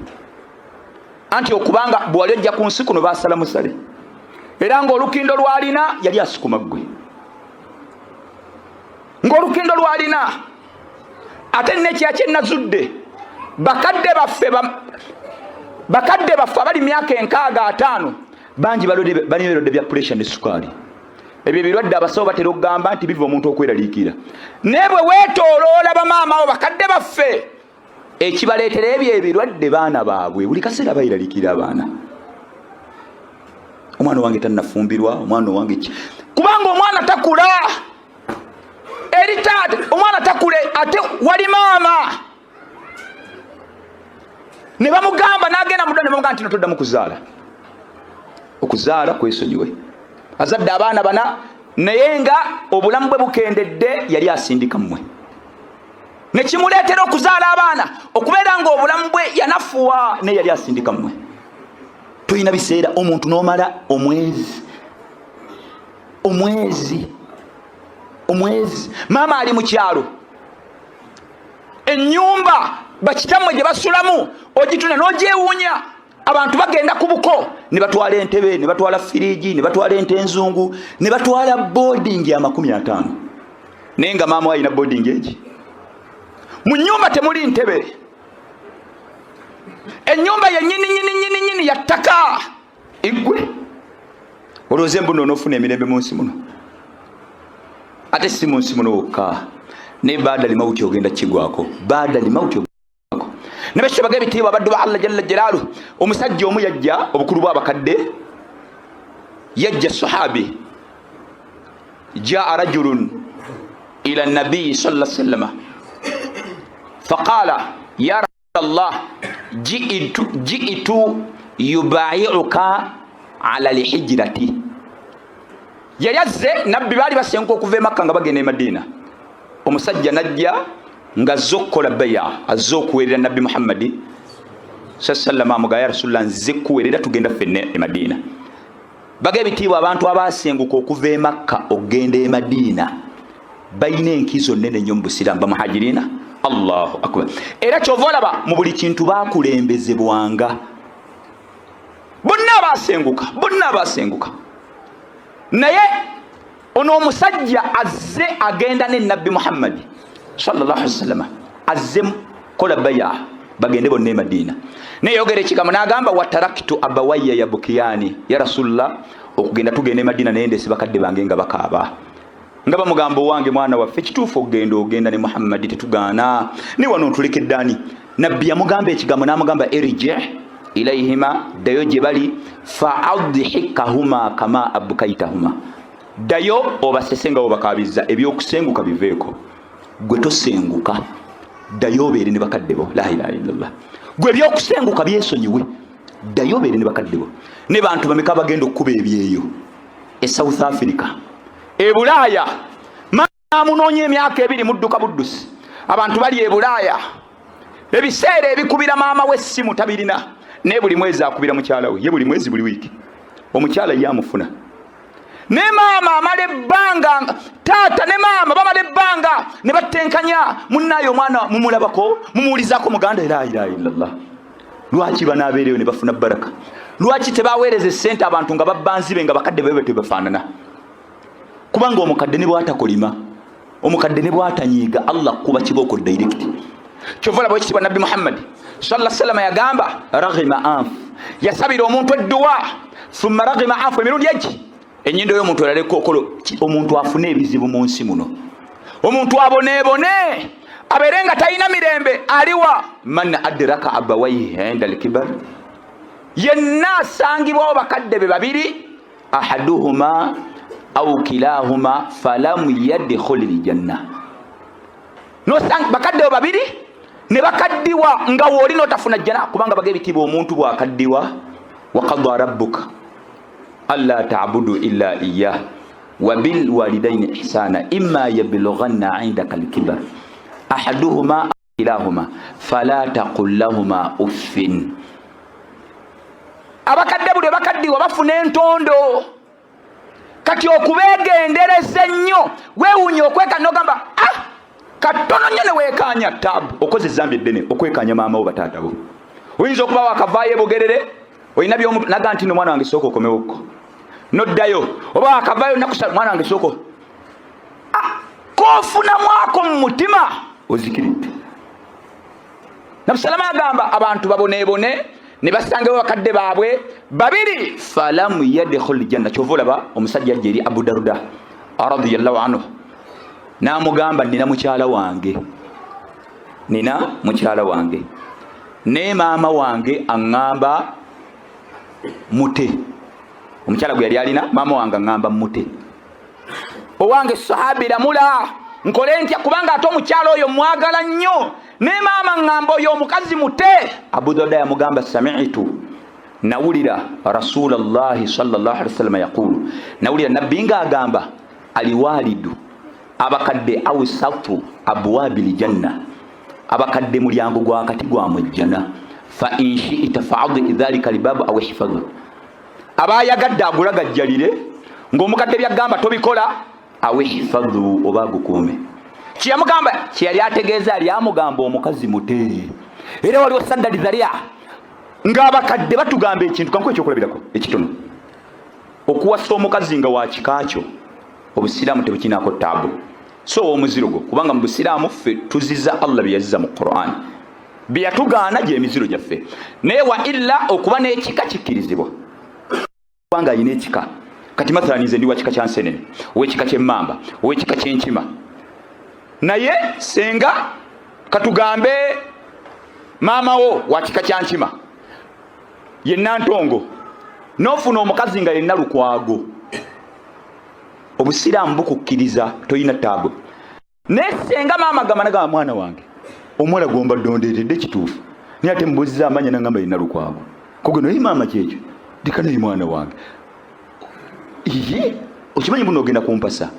B: Anti okubanga bwe wali ojja ku nsi kuno baasala musale, era ng'olukindo lwalina yali asukuma ggwe, ng'olukindo lwalina. Ate nina ekya kyenazudde, bakadde baffe bakadde baffe abali myaka enkaaga ataano bangi balina ebirwadde bya puresha ne sukaali. Ebyo ebirwadde abasawo batera okugamba nti biva omuntu okweraliikirira, naye bwe weetooloola bamaama abo bakadde baffe ekibaleetera ebyo ebirwadde baana baabwe buli kaseera bayeraliikirira abaana. Omwana owange tannafumbirwa, omwana owange ki, kubanga omwana takula eri taata, omwana takule ate wali maama ne bamugamba n'agenda mudda ne bamugamba nti notoddamu kuzaala, okuzaala kwesonyiwe. Azadde abaana bana naye nga obulamu bwe bukendedde, yali asindika mmwe nekimuleetera okuzaala abaana okubeera nga obulamu bwe yanafuwa, naye yali asindika mmwe. Tulina biseera omuntu n'omala omwezi omwezi omwezi, maama ali mu kyalo, ennyumba bakitammwe gye basulamu ogituna n'ogyewuunya. Abantu bagenda ku buko ne batwala entebe, ne batwala firiigi, ne batwala ente enzungu, ne batwala boodingi 50, naye nga maama alina boodingi egi. Mu nnyumba temuli ntebe, ennyumba yennyini nyini nyini nyini ya ttaka. Iggwe olowooza embuno onoofuna emirembe mu nsi muno? Ate si mu nsi muno wokka, naye baada limauti ogenda kigwako, baada limauti nebekyobaga ebitiibwa abaddu ba Allah jalla jalaalu. Omusajja omu yajja, obukulu bw'abakadde, yajja sahabi, jaa rajulun ila nabiyi sala sallama faqala ya rasulallah jiitu yubayiuka ala lhijrati. Yali azze nabbi, baali basenguka okuva e Makka nga bagenda e Madiina. Omusajja najja nga azze okukola baya, azze okuweerera nabbi Muhammadi sallama, amuga ya rasulallah, nzize kukuweerera, tugenda ffenne e Madiina. Baga ebitiibwa, abantu abasenguka okuva e Makka okugenda e Madiina balina enkizo nene nnyo mu busiraamu, bamuhajirina. Allahu akbar. Era kyova olaba mu buli kintu bakulembezebwanga bonna abasenguka, bonna abasenguka. Naye ono omusajja azze agenda ne nabbi Muhammadi sallallahu alaihi wasallam, azze kola baya bagende bonna e Madiina, naye yogera ekigambo n'agamba wataraktu abawaya yabukiyani ya rasulullah, okugenda tugenda e Madiina naye ndese bakadde bange nga bakaaba, nga bamugamba owange mwana waffe, kituufu okugenda ogenda ne Muhammadi tetugaana, naye wano otulekedde ani? Nabbi yamugamba ekigambo n'amugamba eriji ilaihima, ddayo gye bali, faadhikahuma kama abkaitahuma, ddayo obasese nga wobakaabizza, ebyokusenguka biveeko, gwe tosenguka, ddayo obeere ne bakadde bo. La ilaha illallah. Gwe ebyokusenguka byesonyiwe, ddayo obeere ne bakadde bo. Ne bantu bameka bagenda okukuba ebyeyo e South Africa, e Bulaaya, amunoonya emyaka 2 mudduka buddusi. Abantu bali e Bulaaya, ebiseera ebikubira maama we essimu tabirina, naye buli mwezi akubira mukyala we, ye buli mwezi buli wiiki omukyala ye amufuna. Ne maama amala ebbanga, taata ne maama bamala ebbanga ne battenkanya, munnaayo omwana mumulabako, mumuwulizaako muganda. La ilaha illallah. Lwaki banaabeereyo ne bafuna baraka? Lwaki tebaweereza essente abantu nga babbanzibe nga bakadde babe tebafaanana? Kubanga omukadde ne bwatakolima, omukadde ne bwatanyiiga, Allah kuba kibooko direct. Kyova olaba ekitiibwa nabbi Muhammadi salla sallama yagamba raghima anf, yasabira omuntu edduwa, thumma raghima anfu emirundi egi enyindo y'omuntu erala ekokolo. Omuntu afune ebizibu mu nsi muno, omuntu aboneebone, abeere nga talina mirembe, aliwa man adraka abawaihi inda alkibar, yenna asangibwawo bakadde be babiri, ahaduhuma au kilahuma falam yadkhul ljanna. Bakadde bo babiri ne bakaddiwa nga wooli notafuna jjana, kubanga baga ebitiibwa omuntu bwakaddiwa, waqada rabbuka alla tabudu illa iyah wabilwalidaini ihsana imma yablughanna indaka alkibar ahaduhuma kilahuma fala taqul lahuma uffin. Abakadde buli bakaddiwa bafuna entondo. Kati Kati okubeegendereza ennyo, weewuunya okweka nogamba ah, katono nnyo ne weekaanya taabu, okoze ezambi eddene okwekaanya maama wo bataata bo. Oyinza okuba wakavaayo ebugerere olina byomu naga nti no mwana wange sooka okomewokko noddayo, oba wakavaayo nakusa mwana wange sooka ah, kofunamu ako mu mutima ozikiridde. Nabusalama agamba abantu baboneebone ne basangayo bakadde baabwe babiri, falamu yadkhul janna. Kyova olaba omusajja ajja eri Abu Daruda radiyallahu anhu n'amugamba, nina mukyala wange, nina mukyala wange naye maama wange aŋŋamba mute. Omukyala gwe yali alina, maama wange aŋŋamba mute. Owange sahabi, lamula nkole ntya? Kubanga ate omukyala oyo mwagala nnyo, naye maama ŋŋamba oyo omukazi mute. Abu Darda yamugamba, samitu, nawulira Rasulallahi sallallahu alaihi wasallam yaqulu, nawulira nabbi nga agamba, aliwalidu, abakadde, awsatu abwabi ljanna, abakadde mulyango gwa kati gwa mujjana, fa in shiita faadi dhalika libabu aw ihfadhu. Abayagadde agulagajjalire ng'omukadde byagamba tobikola, aw ihfadhu, oba agukuume. Kyeyamugamba, kyeyali ategeeza, yali amugamba omukazi mute. Era waliwo saddali dharia ng'abakadde batugamba ekintu. Kanku ekyokulabirako ekitono, okuwasa omukazi nga wa kika kyo, obusiraamu tebukinako taabu, so ow'omuziro gwo, kubanga mu busiraamu ffe tuziza Allah bye yaziza mu Quran, bye yatugaana gyemiziro gyaffe. Naye wa illa okuba n'ekika kikkirizibwa, kubanga alina ekika. Kati mathalani nze ndi wa kika kya nsenene, ow'ekika ky'emmamba, ow'ekika ky'enkima, naye senga katugambe maama wo wa kika kya nkima, yenna ntongo, n'ofuna omukazi nga yenna Lukwago, obusiraamu bukukkiriza, toyina taabu. Naye senga maama gamba nagamba, mwana wange omuwala gwombadde ondeetedde kituufu, naye ate mubuuziza amanya nagamba yenna Lukwago. Kogeno ye maama kyekyo, leka naye mwana wange, iye okimanyi buno ogenda kumpasa,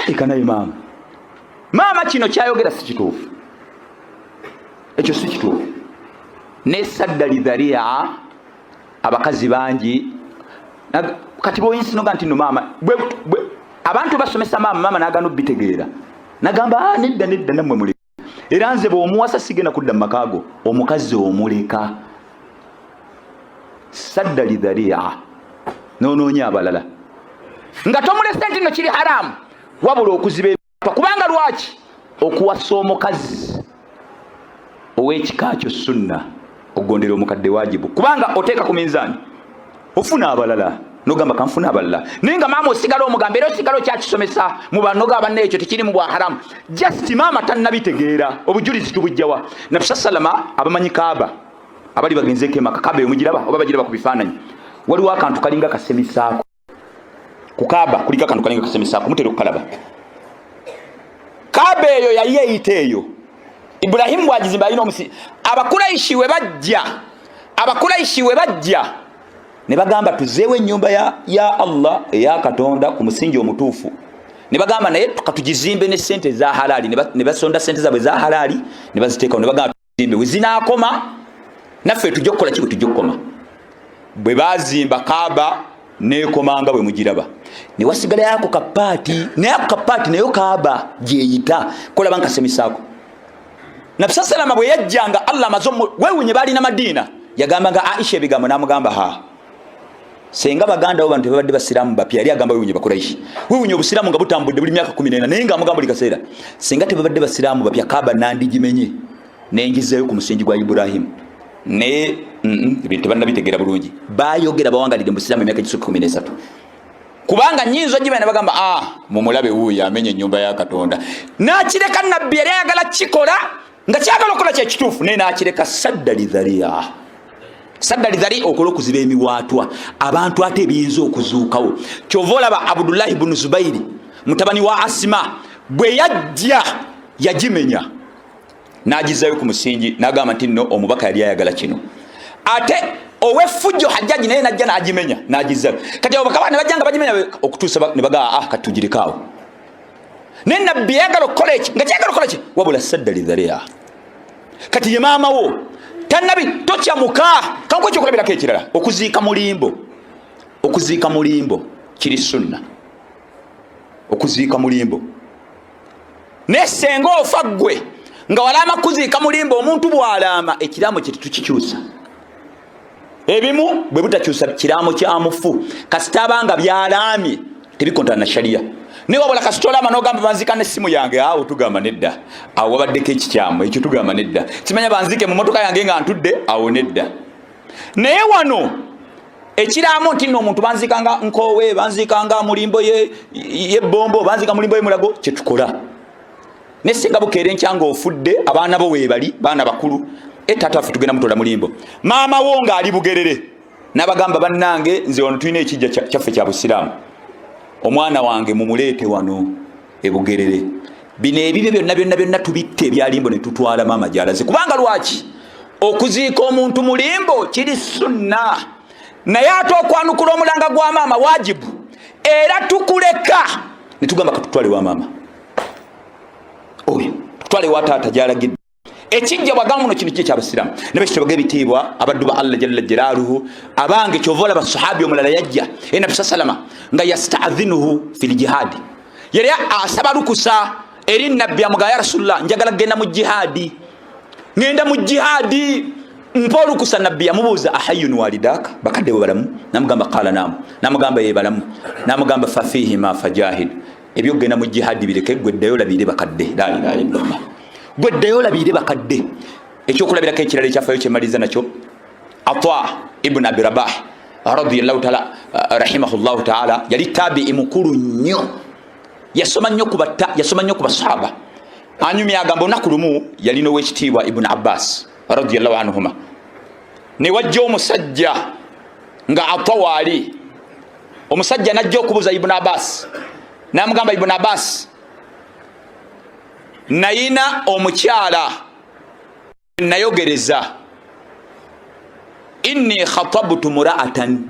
B: leka naye maama. Maama kino kyayogera si kituufu, ekyo si kituufu. Nesadda lidharia, abakazi bangi kati boyinsi noga nti no maama abantu basomesa maama, maama nagana obitegeera, nagamba ah, nedda nedda, nammwe muli era nze bw'omuwasa sigenda kudda mu makaago. Omukazi omuleka, sadda lidharia, nonoonya abalala nga tomulese nti no kiri haramu, wabula okuziba. Kubanga lwaki okuwasa omukazi ow'ekika kyo sunna? Okugondera omukadde wajibu, kubanga oteeka ku minzaani, ofuna abalala nogamba kanfuna abalala, naye nga maama osigala omugamba era osigala okyakisomesa mu banoga abanna, ekyo tekiri mu bwaharamu, just maama tannabitegeera. Obujulizi tubujjawa? Nabisa salama abamanyi Kaaba, abali bagenzeeko emaka, Kaaba eyo mugiraba oba bagiraba ku bifaananyi, waliwo akantu kalinga kasemisaako ku Kaaba, kuliko akantu kalinga kasemisaako, mutera okukalaba. Kaaba eyo yali eyita eyo Ibulahimu bwagizimba alina omusi. Abakuraishi we bajja, abakuraishi we bajja ne bagamba tuzeewo ennyumba ya Allah, eya Katonda, ku musingi omutuufu, ne bagamba naye katugizimbe ne sente eza halaali, ne basonda sente zaabwe eza halaali ne baziteekawo, ne bagamba tuzimbe, we zinaakoma naffe tujja okukola ki? Bwe tujja okukoma. Bwe bazimba Kaaba nekomanga bwe mugiraba, ne wasigalayo ako kapaati, naye ako kapaati nayo Kaaba gyeyita kolaba nkasemisaako. Nabisa salama bwe yajjanga, Allah amaze wewunye, balina Madiina, yagambanga Aisha ebigambo namugamba, ha senga baganda bo bantu tebabadde basiraamu bapya. Yali agamba wewunye Bakuraishi, wewunye obusiraamu nga butambudde buli myaka 14, naye nga amugamba buli kaseera, senga tebabadde basiraamu bapya, Kaaba nandigimenye nenjizayo ku musingi gwa Iburahimu. Naye ebintu tebannabitegeera bulungi, bayogera bawangalidde mu busiraamu emyaka egisukka 13, kubanga nyinza ogibera ne bagamba, ah, mumulabe wuuyo amenya ennyumba ya Katonda. Nakireka. Nabbi yali ayagala kikola nga kyagala okukola kyekituufu, naye nakireka. Sadda lidharia, sadda lidhari, okola okuziba emiwaatwa abantu ate ebiyinza okuzuukawo. Kyova olaba Abdullahi bunu Zubairi mutabani wa Asima bwe yajja yagimenya n'agizayo ku musingi, n'agamba nti nno omubaka yali ayagala kino. Ate owefujjo Hajjaji naye najja n'agimenya n'agizayo. Kati abo bakabaka ne bajja nga bagimenya okutuusa ne bagaa, ah, kati tugirekaawo. Naye nabbi yayagala okukola eki nga kyayagala okukola ki, wabula sadda lidharia. Kati ye maama wo tannabi tokyamuka. Kanku ekyokulabirako ekirala, okuziika mulimbo. Okuziika mulimbo kiri sunna, okuziika mulimbo. Naye senga ofa ggwe nga walaama kuziika mulimbo, omuntu bw'alaama ekiraamo kye tetukikyusa. Ebimu bwe butakyusa kiraamo kya mufu, kasita aba nga byalaamye tebikontana na shariya. Naye wabula kasita olaama n'ogamba banziika n'essimu yange, awo tugamba nedda, awo wabaddeko ekikyamu, ekyo tugamba nedda. Kimanya banziike mu motoka yange nga ntudde, awo nedda. Naye wano ekiraamo nti nno omuntu banziikanga nkoowe, banziikanga mulimbo yebbombo, banziika mulimbo yemulago, kyetukola. Naye singa bukeera enkya nga ofudde, abaana bo weebali, baana bakulu, taata waffe tugenda mutola mulimbo, maama wo ng'ali Bugerere, n'abagamba bannange nze wano tulina ekijja kyaffe kya busiraamu, omwana wange mumuleete wano ebugerere, bino ebibyo byonna byonna byonna tubitte ebyalimbo ne tutwala maama gy'alaze. Kubanga lwaki okuziika omuntu mulimbo kiri sunna, naye ate okwanukula omulanga gwa maama wajibu, era tukuleka ne tugamba katutwale wa maama oyo, tutwale wa taata gy'alagidde. Ekijja bwagamba muno kino kijja kyabasiraamu nabekitobaga ebitiibwa abaddu ba Allah jalla jalaaluhu. Abange, kyova olaba sahabi omulala yajja enabi sa salama nga yastadhinuhu fi ljihadi, yali asaba lukusa eri nabbi, amugaa ya Rasulullah, njagala kugenda mu jihadi, ngenda mu jihadi, mpa olukusa. Nabbi yamubuuza, ahayun walidaka, bakadde bwe balamu? Namugamba qala namu, namugamba ye balamu. Namugamba fafihima fajahid, ebyokugenda mu jihadi bireke, gwe ddayo olabirire bakadde. La ilaha illallah, gwe ddayo olabirire bakadde. Ekyokulabirako ekirala ekyafayo kyemaliza nakyo, Ata ibn Abi Rabah radiyallahu taala rahimahullahu taala, yali tabii mukulu nnyo, yasoma nnyo ku basahaba. Anyumya agamba olunaku lumu yalina owekitiibwa Ibn Abbas radiyallahu anhuma, ne wajja omusajja nga Ata waali. Omusajja najja okubuuza Ibn Abbas, namugamba, Ibn Abbas, nayina omukyala nayogereza, inni khatabtu muraatan,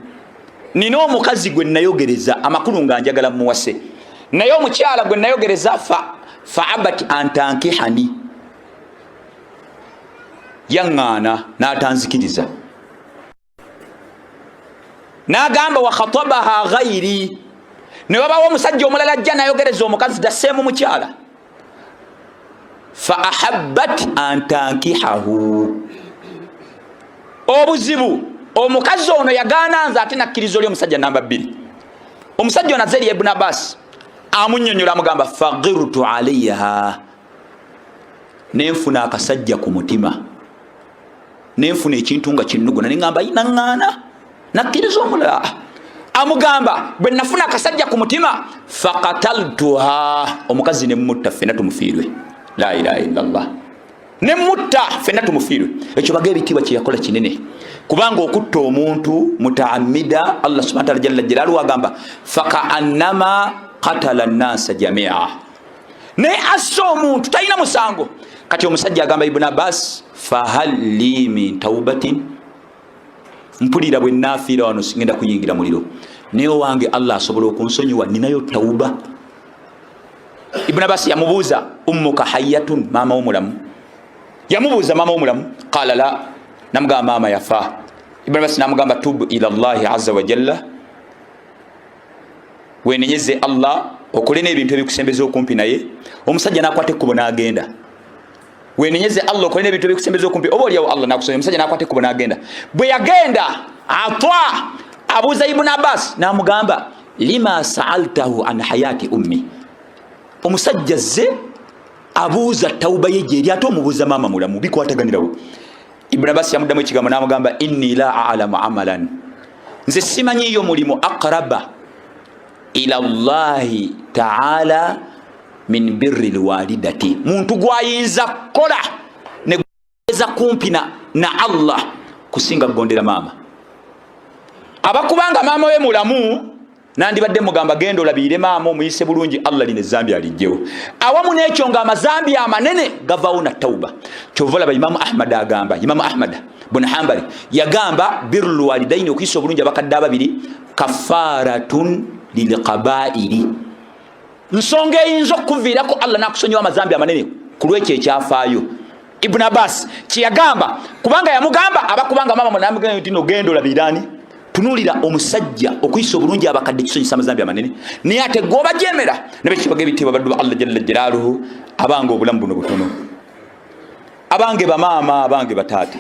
B: nina omukazi gwe nayogereza, amakulu nga njagala muwase, naye omukyala gwe nayogereza faabat antankihani, yaŋŋaana n'atanzikiriza. N'agamba wa khatabaha ghairi, ne wabawo omusajja omulala ajja nayogereza omukazi dasseemu mukyala, fa ahabbat antankihahu. Obuzibu omukazi ono yagaana nze, ate nakkiriza oli omusajja namba 2. Omusajja ono azze eri Ibn Abbas, amunnyonnyola, amugamba fagirtu alaiha, nenfuna akasajja ku mutima, nenfuna ekintu nga kinnuguna, neŋŋamba naŋŋaana nakkiriza omulala. Amugamba bwe nafuna akasajja ku mutima, fakataltuha, omukazi nemutta, ffenna tumufiirwe. La ilaha illallah, nemutta, ffenna tumufiirwe. Ekyo baga ebitiibwa kyeyakola kinene, kubanga okutta omuntu mutaamida, Allah subhana taala jalla jalaaluhu agamba fakaannama katala nnasa jamia, naye asse omuntu talina musango. Kati omusajja agamba Ibn Abbas, fahal li min taubatin, mpulira bwe naafiira wano ngenda kuyingira muliro, naye owange Allah asobola okunsonyiwa, ninayo tauba? Ibn Abbas yamubuuza, ummuka hayatun, maama womulamu? Yamubuuza, maama womulamu? Qala la, namugamba maama yafa. Ibn Abbas namugamba tub ila llahi azza wa jalla, wenenyeze Allah, okole n'ebintu ebikusembeza okumpi naye. Omusajja nakwata ekkubo n'agenda. Wenenyeze Allah, okole n'ebintu ebikusembeza okumpi, oba oliawo Allah nakusonyiwa. Omusajja nakwata ekkubo n'agenda. Bwe yagenda, Ata abuuza Ibn Abbas, namugamba lima saaltahu an hayati ummi, omusajja zze abuuza tauba ye gyeri, ate omubuuza maama mulamu, bikwataganirawo? Ibn Abbas yamuddamu ekigambo namugamba inni la alamu amalan, nze simanyiyo mulimu aqraba ila llahi taala min birri lwalidati, muntu gwayinza kukola negeza kumpi na Allah kusinga kugondera maama. Abakubanga maama we mulamu, nandibadde mugamba genda olabirire maama, omuyise bulungi, Allah lina ezambi alijjewo. Awamu n'ekyo nga amazambi amanene gavawo na tauba. Kyova olaba Imamu Ahmad agamba, Imamu Ahmad bun Hambali yagamba birru lwalidaini, okuyisa obulungi abakadde ababiri, kafaratun lilkabairi, nsonga eyinza okukuviirako Allah nakusonyiwa amazambi amanene ku lwekyo ekyafaayo Ibn Abbas kyeyagamba, kubanga yamugamba abakubanga maama nti nogenda olabirani. Tunuulira omusajja okuyisa obulungi abakadde kisonyisa amazambi amanene, naye ate gwobajemera nabekibaga ebitiibwa baddu ba Allah jalla jalaaluhu. Abange, obulamu buno butono. Abange bamaama, abange bataata,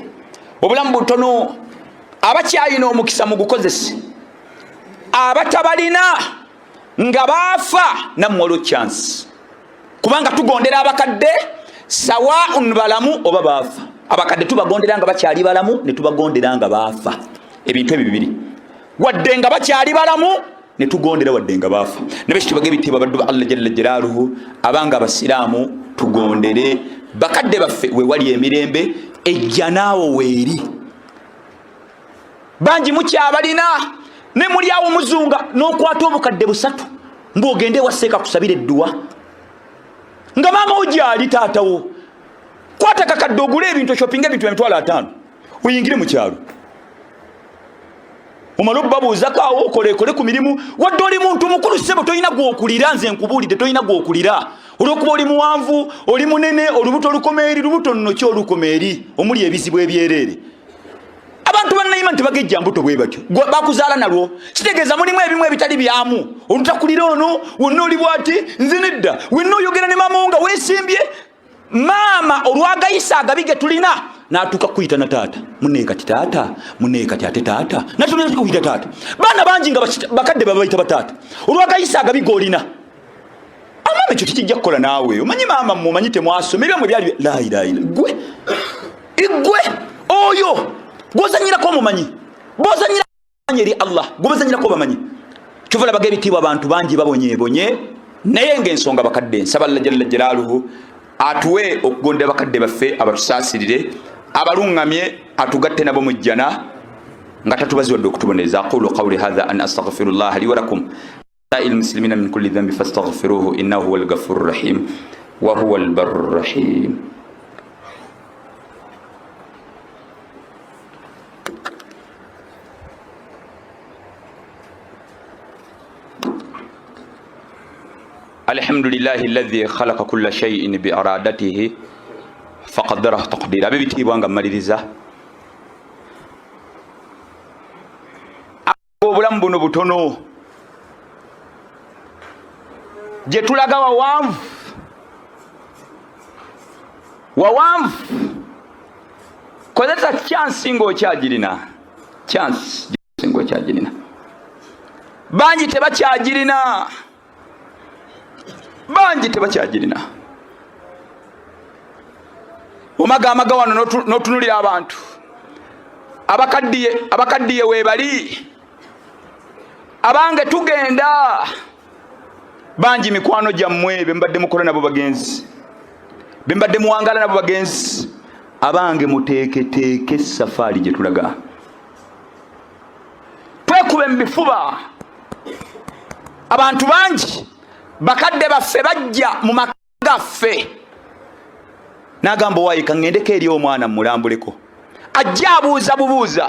B: obulamu butono. Abakyalina omukisa mugukozese, abatabalina nga baafa nammwe waliwo chance, kubanga tugondera abakadde sawaun balamu oba baafa. Abakadde tubagondera nga bakyali balamu, ne tubagondera nga baafa. Ebintu ebyo bibiri, wadde nga bakyali balamu netugondera, wadde nga baafa. Nabekitibaga ebitiibwa baddu ba Allah jalla jalaaluhu, abanga abasiraamu, tugondere bakadde baffe wewali emirembe ejja naawo weeri. Bangi mukyabalina ne muli awo muzunga n'okwata obukadde 300 mbwogende ewa seeka kusabira edduwa nga maama wo gyali, taatawo. Kwata kakadde ogule ebintu, oshopinga ebintu 500,000, oyingire mu kyalo, omale obabuuzako awo, okolekole ku mirimu. Wadde oli muntu mukulu, ssebo, tolina gwokulira. Nze nkubuulidde, tolina gwokulira olwokuba oli muwanvu, oli munene, olubuto lukoma eri. Lubuto nno ki olukoma eri omuli ebizibu ebyereere? Abantu bannayima nti bagejja mbuto bwe batyo bakuzaala nalwo, kitegeeza mulimu ebimu ebitali byamu. Olutakulira ono wonna oli bwati, nze nedda. Wenna oyogera ne maama nga weesimbye maama olwagayisa agabi ge tulina, n'atuuka kuyita na taata munaye. Kati taata munaye, kati ate taata natunakuyita taata. Baana bangi nga bakadde babayita bataata olwagayisa agabi g'olina. Amaama ekyo tekijja kukola naawe. Omanyi maama mmwe, omanyi temwasoma, ebyamwe byali lailaila. Gwe igwe oyo gwozanyirako omumanyi, bozanyira eri Allah, gwebazanyirako bamanyi. Kyova labaga ebitiibwa, abantu bangi babonyebonye, naye ngaensonga bakadde. Nsaba Allah jalla jalaaluhu atuwe okugondera bakadde baffe, abatusaasirire, abaluŋŋamye, atugatte nabo mu jjana nga tatubazi wadde okutubonereza. Aqulu qawli hatha an astaghfirullah li walakum المسلمين من كل ذنب فاستغفروه إنه هو الغفور الرحيم وهو البر الرحيم. الحمد لله الذي خلق كل شيء بإرادته فقدره تقديرا. Ab'ebitiibwa, nga mmaliriza, obulamu buno butono, gye tulaga wawanvu wawanvu. Kozesa chance ng'okyagirina, chance ng'okyagirina. Bangi tebakyagirina, bangi tebakyagirina. Omagamaga wano n'otunulira abantu abakaddiye, abakaddiye weebali. Abange, tugenda bangi. Mikwano gyammwe bembadde mukola nabo bagenzi, bembadde muwangala nabo bagenzi. Abange, muteeketeeke safaari gye tulaga. Twekube mu bifuba. Abantu bangi bakadde baffe bajja mu maka gaffe n'agamba, "Owaaye, kaŋŋendeko eri omwana mmulambuleko." Ajja abuuza bubuuza,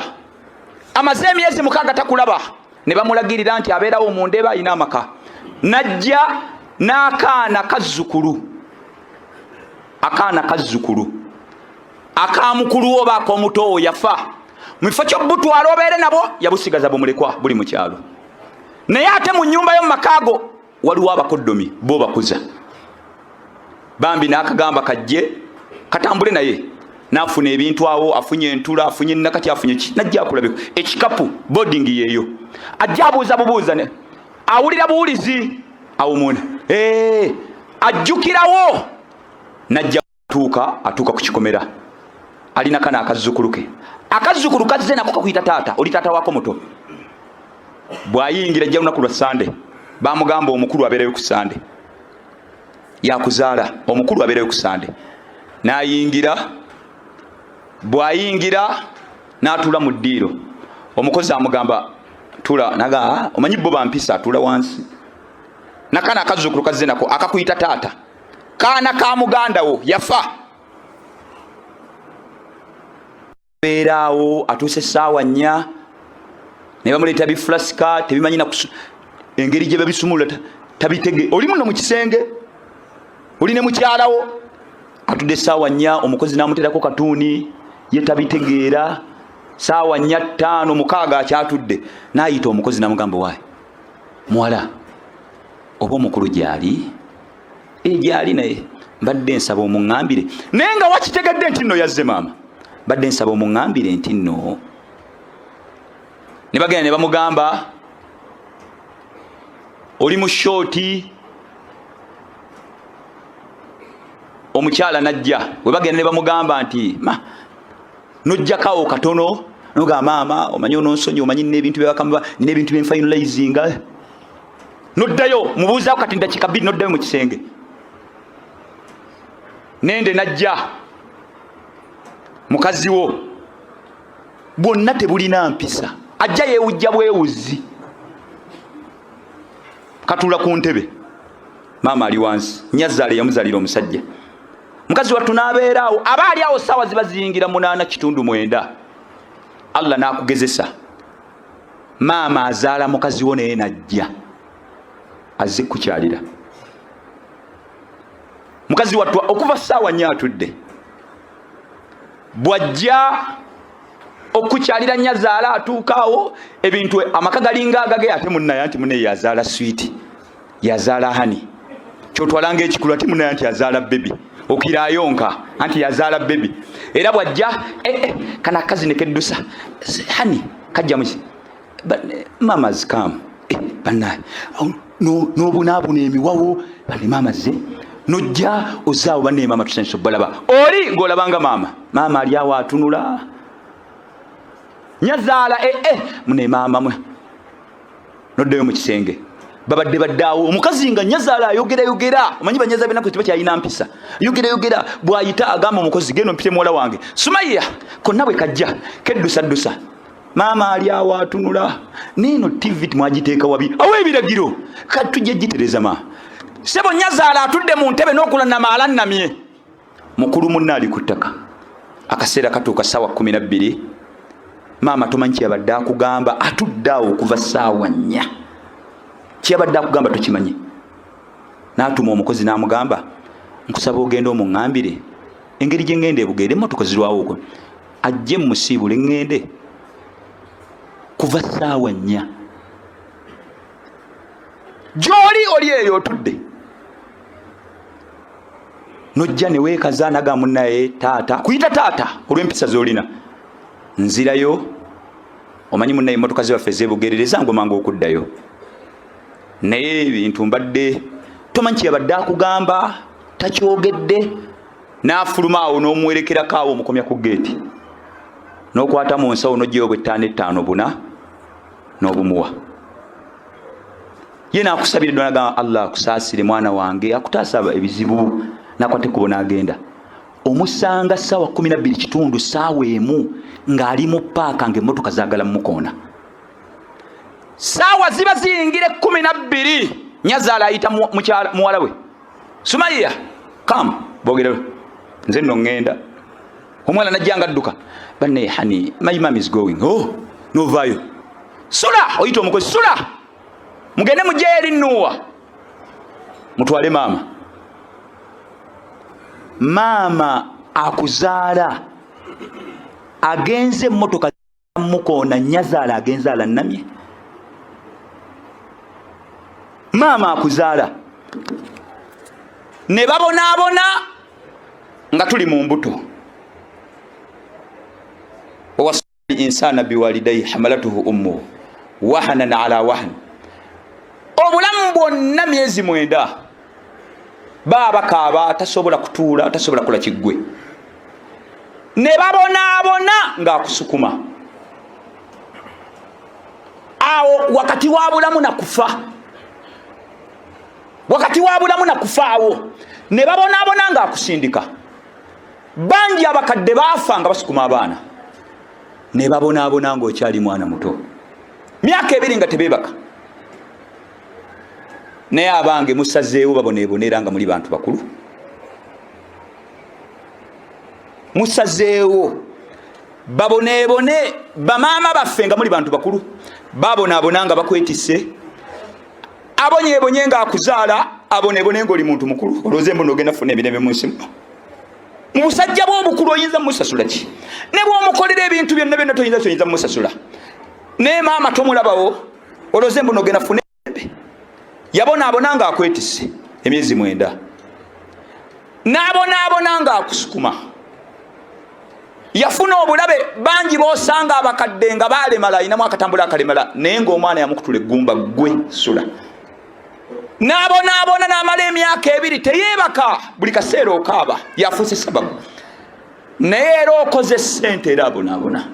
B: amaze emyezi 6 takulaba, ne bamulagirira nti abeerawo mu ndeeba, alina amaka. Najja n'akaana kazzukulu, akaana kazzukulu akamukulu oba ak'omutowo yafa. Mu kifo kyobutwala obeere nabo, yabusigaza bumulekwa, buli mu kyalo. Naye ate mu nnyumba yo mu makaago waliwo abakoddomi bo bakuza bambi, n'akagamba kajje katambule naye, nafuna ebintu awo, afunye entula, afunye nakati, afunye ki, najja akulabeko ekikapu, boarding yeeyo. Ajja abuuza bubuuza, awulira buwulizi awumuna, ajjukirawo najja atuuka, atuuka ku kikomera, alina kana akazzukulu ke. Akazzukulu kazze nako kakuyita taata, oli taata wako muto. Bw'ayingira, ajja lunaku lwa Sande, bamugamba omukulu abeerayo ku Sande, yakuzaala, omukulu abeerayo ku Sande. N'ayingira, bw'ayingira n'atuula mu ddiiro. Omukozi amugamba, "Tula." Naga, "Ah, omanyi bo bampisa." Atuula wansi nakana akazzukulu kazze nako akakuyita taata, kaana ka muganda wo yafa. Beeraawo atuuse essaawa 4, ne bamuleeta bifulasika, tebimanyi engeri gye babisumulula, tabitege. Oli muno mu kisenge, oli ne mukyalawo, atudde essaawa 4, omukozi n'amuteerako katuuni, ye tabitegeera. Saawa 4, 5, 6 akyatudde, nayita omukozi namugamba, waayi muwala, oba omukulu gyali? Gyali, naye mbadde nsaba omuŋŋambire. Naye nga wakitegedde nti nno yazze. Maama, mbadde nsaba omuŋŋambire nti nno. Ne bagenda ne bamugamba oli mu short. Omukyala najja, we bagenda ne bamugamba nti ma nojjakawo katono, noga maama, omanyi ononsonyi, omanyi nina ebintu byabakamba, nina ebintu byenfinalizinga. Noddayo mubuuzaako kati ndakika 2, noddayo mu kisenge. Nende najja, mukazi wo bwonna tebulina mpisa, ajja yeewujja bwewuzi, katuula ku ntebe, maama ali wansi, nyazaala yamuzalira omusajja. Mukazi wattu n'abeera awo, aba ali awo, saawa ziba ziyingira 8 kitundu 9. Allah n'akugezesa, maama azaala mukazi wo naye najja azze kukyalira mukazi wattu. Okuva saawa 4 atudde, bwajja okukyalira nyazaala, atuuka awo, ebintu amaka galinga agage, ate munaye anti munaye yazaala sweet, yazaala honey, kyotwalanga ekikulu, ate munaye anti yazaala baby, okirayonka anti yazaala baby. Era bwajja, eh, eh, kana akazi nekeddusa, honey kajja muki, mama's come, eh, banaye n'obunaabuna emiwawo, bane maama ze nojja ozaawo, banne maama tusanyusa obalaba, oli ng'olabanga maama, maama ali awo atunula nyazaala, eh, eh, mune maama mwe. Noddayo mu kisenge, babadde baddaawo, omukazi nga nyazaala ayogerayogera, omanyi banyazaala benaku tebakyalina mpisa, yogerayogera. Bwayita agamba omukozi, genda ompite muwala wange Sumaiya. Konna bwe kajja keddusaddusa, maama ali awo atunula, neeno TV timwagiteeka wabi, awo ebiragiro katujja gitereza. Ma sebo, nyazaala atudde mu ntebe n'okulanama alannamye, mukulu munne ali ku ttaka. Akaseera katuuka saawa 12, maama tomanyi kyeyabadde akugamba, atudde awo okuva saawa 4, kyeyabadde akugamba tokimanyi. N'atuma omukozi n'amugamba, nkusaba ogende omuŋŋambire engeri gye ŋŋenda ebugeere, emmotoka zirwawo okwo, ajje mumusiibule ŋŋende. Kuva saawa 4 gy'oli oli eyo otudde, nojja neweekaza, naga munaye taata kuyita taata olw'empisa z'olina, nzirayo, omanyi munaye emmotoka zebaffe ezebugerere zangomanga okuddayo, naye ebintu mbadde tomanyi kyeyabadde akugamba takyogedde. N'afuluma awo n'omuwerekerako awo, omukomya ku geeti, n'okwata mu nsawo n'ojjayo bw'ettaano ettaano buna n'obumuwa, ye nakusabira eddwa, nagamba, Allah akusaasire mwana wange, akutaasa ebizibu, nakwata ekkubo n'agenda. Omusanga saawa 12 kitundu, saawa 1, ng'ali mu paaka ng'emmotoka zaagala mumukoona. Saawa ziba ziyingira 12, nyazaala ayita muwala we, Sumaiya, come bogere, nze nno ŋŋenda. Omwana najja nga adduka, banne honey, my mom is going. Oh, novaayo, sula, oyita omukozi, sula, mugende mugyeyo eri nuuwa, mutwale maama. Maama akuzaala agenze, emmotoka mukoona, nyazaala agenze alannamye, maama akuzaala. Ne babonaabona nga tuli mu mbuto. Insana biwalidaihi hamalatuhu ummuhu wahanan ala wahan, obulamu bwonna myezi 9, baaba kaaba, tasobola kutuula, tasobola kula kiggwe, ne babonaabona ng'akusukuma awo wakati wa bulamu na kufa, wakati wa bulamu na kufa awo, ne babonaabona ng'akusindika. Bangi abakadde baafa nga basukuma abaana, ne babonaabona ng'okyali mwana muto, myaka 2 nga tebeebaka. Naye abange, musazeewo baboneebonera nga muli bantu bakulu, musazeewo baboneebone bamaama baffe nga muli bantu bakulu, babonaabona nga bakwetisse, abonyeebonye nga akuzaala, aboneebone nga oli muntu mukulu. Olowooza embu nogenda kufuna emirembe mu nsi muno? Mu busajja bwe obukulu oyinza mumusasula ki? Ne bwomukolera ebintu byonna byonna toyinza kyoyinza mumusasula. Naye maama tomulabawo, olowooza mbu nogenda funa emirembe. Yabonaabona nga akwetisse emyezi 9, n'abonaabona nga akusukuma. Yafuna obulabe bangi b'osanga abakadde nga baalemala, ayinamu akatambula akalemala, naye ng'omwana yamukutula eggumba ggwe sula. N'abonaabona n'amala emyaka 2 teyeebaka, buli kaseera okaaba, yafuuse sababu. Naye era okoze ssente, era abonaabona.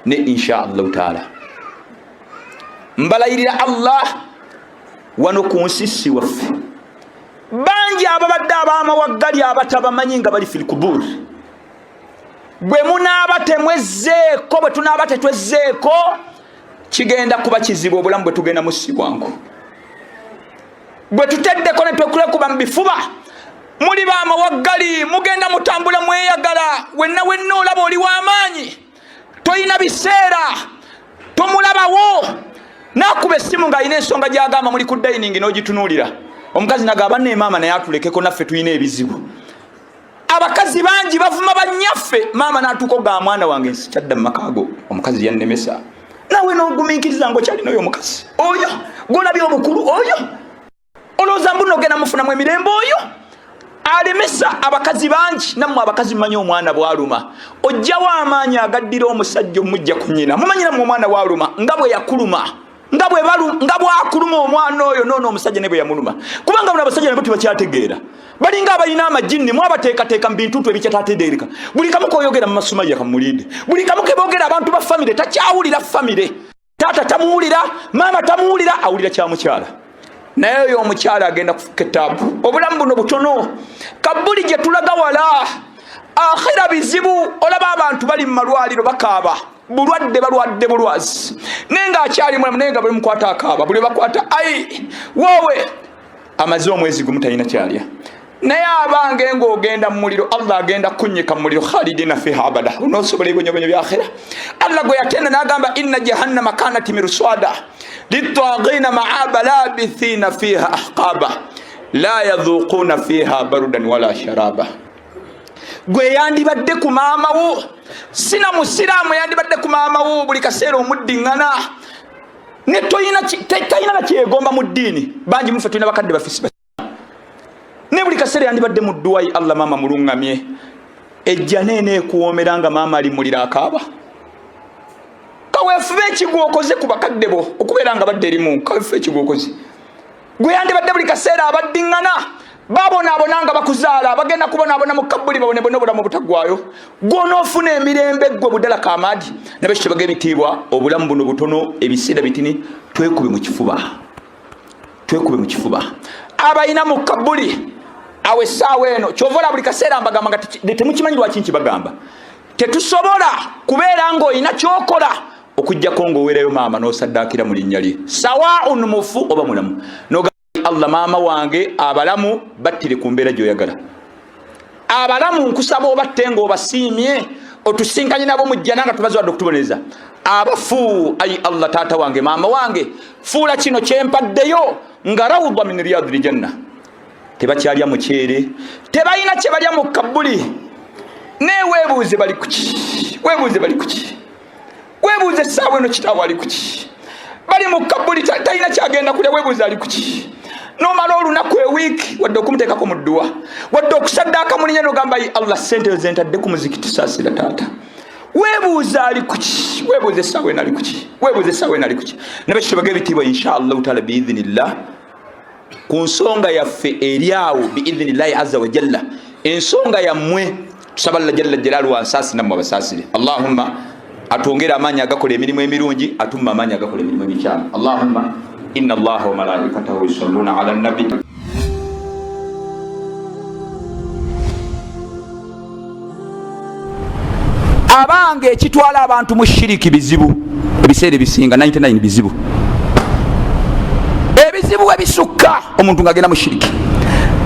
B: Ne insha allahu taala mbalayirira Allah, wano ku nsi si waffe. Bangi ababadde ab'amawaggali abatabamanyi nga bali fil kubur. Bwe munaaba temwezzeeko, bwe tunaaba tetwezzeeko, kigenda kuba kizibu. Obulamu bwe tugenda mu si bwangu. Bwe tuteddeko ne twekulekuba mu bifuba, muli b'amawaggali, mugenda mutambula mweyagala, wenna wenna olaba oli w'amaanyi, toyina biseera, tomulabawo. Nakuba essimu ng'alina ensonga gy'agamba, muli ku dining n'ogitunuulira. Omukazi nagamba, ne maama naye atulekeko, naffe tulina ebizibu. Abakazi bangi bavuma bannyaffe. Maama n'atuuka ogamba, mwana wange nsikyadda mu makaago, omukazi yannemesa. Nawe n'ogumiikiriza ng'okyalina oyo omukazi oyo gw'olabye obukulu oyo, olowooza mbu nogenda mufunamu emirembe. Oyo alemesa abakazi bangi. Nammwe abakazi mumanyi omwana bw'aluma, ojjawo amaanyi agaddira omusajja omujja ku nnyina. Mumanyi nammwe omwana bw'aluma, nga bwe yakuluma, nga bwakuluma omwana oyo, noono omusajja ne bwe yamuluma. Kubanga buno abasajja nabo tebakyategeera, balinga abalina amajinni, mwabateekateeka mu bintu ebikyatategeereka. Buli kamu koyogera mu masumaya kamulinde, buli kamu keboogera abantu ba famire takyawulira famire, taata tamuwulira, maama tamuwulira, awulira kya mukyala. Naye oyo omukyala agenda kufuka etaabu. Obulamu buno butono, kabuli gye tulaga wala, akhira bizibu. Olaba abantu bali mu malwaliro bakaaba bulwadde, balwadde bulwazi, naye ng'akyali mulamu, naye nga buli mukwata akaaba, buli bakwata ai woowe, amaze omwezi gumu talina kyalya. Naye abange ng'ogenda mu muliro, Allah agenda kunyika mu muliro khalidina fiha abada. Onoosobola ebibonyobonyo bya akhira? Allah gwe yatenda n'agamba, inna jahannama kanat mirswada litagina maaba labithina fiha ahqaba la yadhuquna fiha barudan wala sharaba. Gwe yandibadde ku maama wo, sina musiraamu yandibadde ku maama wo buli kaseera omuddiŋŋana, ne toyina talina nakyegomba mu ddiini. Bangi muffe tulina bakadde baffe, ne buli kaseera yandibadde mu dduwayi, Allah maama muluŋŋamye. Ejja neena ekuwoomera nga maama ali muliro akaaba. Kaweefube ekigwokoze ku bakadde bo okubeera nga badde erimu, kaweefube ekigwokoze. Gwe yandibadde buli kaseera abaddiŋŋana, babonaabona nga bakuzaala, bagenda kubonaabona mu kabbuli, babonebone obulamu obutaggwayo. Gw'onoofuna emirembe ggwe budala kamaadi. Nabekyo ebitiibwa, obulamu buno butono, ebiseera bitini, twekube mu kifuba, twekube mu kifuba. Abalina mu kabbuli awo essaawa eno, kyova olaba buli kaseera mbagamba nga temukimanyi lwaki nkibagamba, tetusobola kubeera ng'olina kyokola okuggyako ng'oweerayo maama n'osaddaakira mu linnya lye, sawaun mufu oba mulamu. N'ogamba Allah, maama wange abalamu battire ku mbeera gy'oyagala, abalamu nkusaba obatte ng'obasiimye, otusinkanye nabo mu jjana nga tubaze wadde okutubonereza. Abafu, ayi Allah, taata wange, maama wange, fuula kino kyempaddeyo nga rawda min riyadil janna. Tebakyalya muceere, tebalina kye balya mu kabbuli. Naye weebuuze bali kuki, weebuuze bali kuki, weebuuze essaawa eno kitaawe ali kuki. Bali mu kabbuli, talina kyagenda kulya, weebuuze ali kuki. Nomala olunaku, ewiiki, wadde okumuteekako mu dduwa, wadde okusaddaaka mulinya, nogamba Allah, ssente zentadde ku muzikiti, saasira taata. Weebuuze ali kuki, weebuuze essaawa eno ali kuki, weebuuze essaawa eno ali kuki. Nabekitobaga ebitiibwa, insha allahu taala biidhinillah, ku nsonga yaffe eri awo biidhinillahi azza wa jalla, ensonga yammwe tusaba Allah jalla jalaalu ansaasi nammwe abasaasire. Allahumma atwongere amaanyi agakola emirimu emirungi, atumma amaanyi agakola emirimu emikyamu. Allahumma inna allaha wa malaikatahu yusalluna ala nabi. Abange ekitwala abantu mu shiriki bizibu, ebiseera ebisinga 99 bizibu, ebizibu ebisukka omuntu ng'agenda mu shiriki.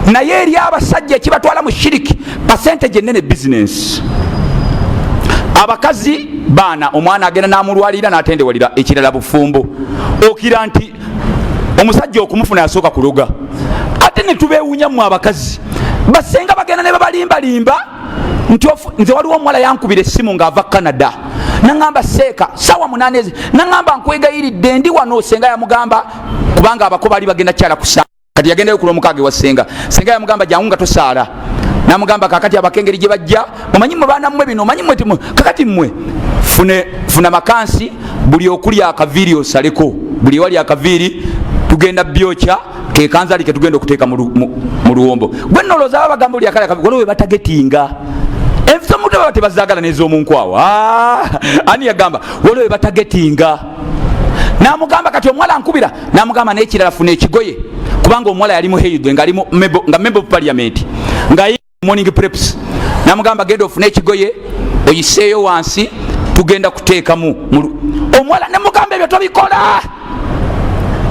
B: Naye eri abasajja ekibatwala mu shiriki percentage enene bizinensi, abakazi baana, omwana agenda n'amulwalira n'atendewalira. Ekirala bufumbo, okira nti omusajja okumufuna yasooka kuloga. Ate ne tubeewunya mmwe abakazi, basenga bagenda ne babalimbalimba. Nti nze waliwo omuwala yankubira essimu ng'ava Canada, naŋamba, "Seeka, sawa 8 ezi," naŋamba, "Nkwegayiridde, ndi wano." Senga yamugamba, kubanga abako baali bagenda kyala kusa, kati yagendayo ku Lwomukaaga ewa senga. Senga yamugamba, "Jangu nga tosaala." Namugamba, "Kakati abakengeri gye bajja, omanyi mwe baana mmwe bino, omanyi mwe kakati mmwe funa makansi, buli okuli akaviiri osaleko, buli ewali akaviiri tugenda byokya, kekanzali ketugenda okuteeka mu luwombo." Gwe nolooza aba bagamba oli akali akaviiri, waliwo we batagetinga enviso mutwe, baba tebazagala nez'omunkwawa. Ah, ani yagamba waliwo we batagetinga? Namugamba, kati omuwala nkubira, namugamba, "Nekirala, funa ekigoye," kubanga omuwala yali muheidwe nga ali nga member of parliament, nga morning preps. Namugamba, "Genda ofune ekigoye oyiseeyo wansi, tugenda kuteekamu." Omuwala nemugamba, "Ebyo tobikola."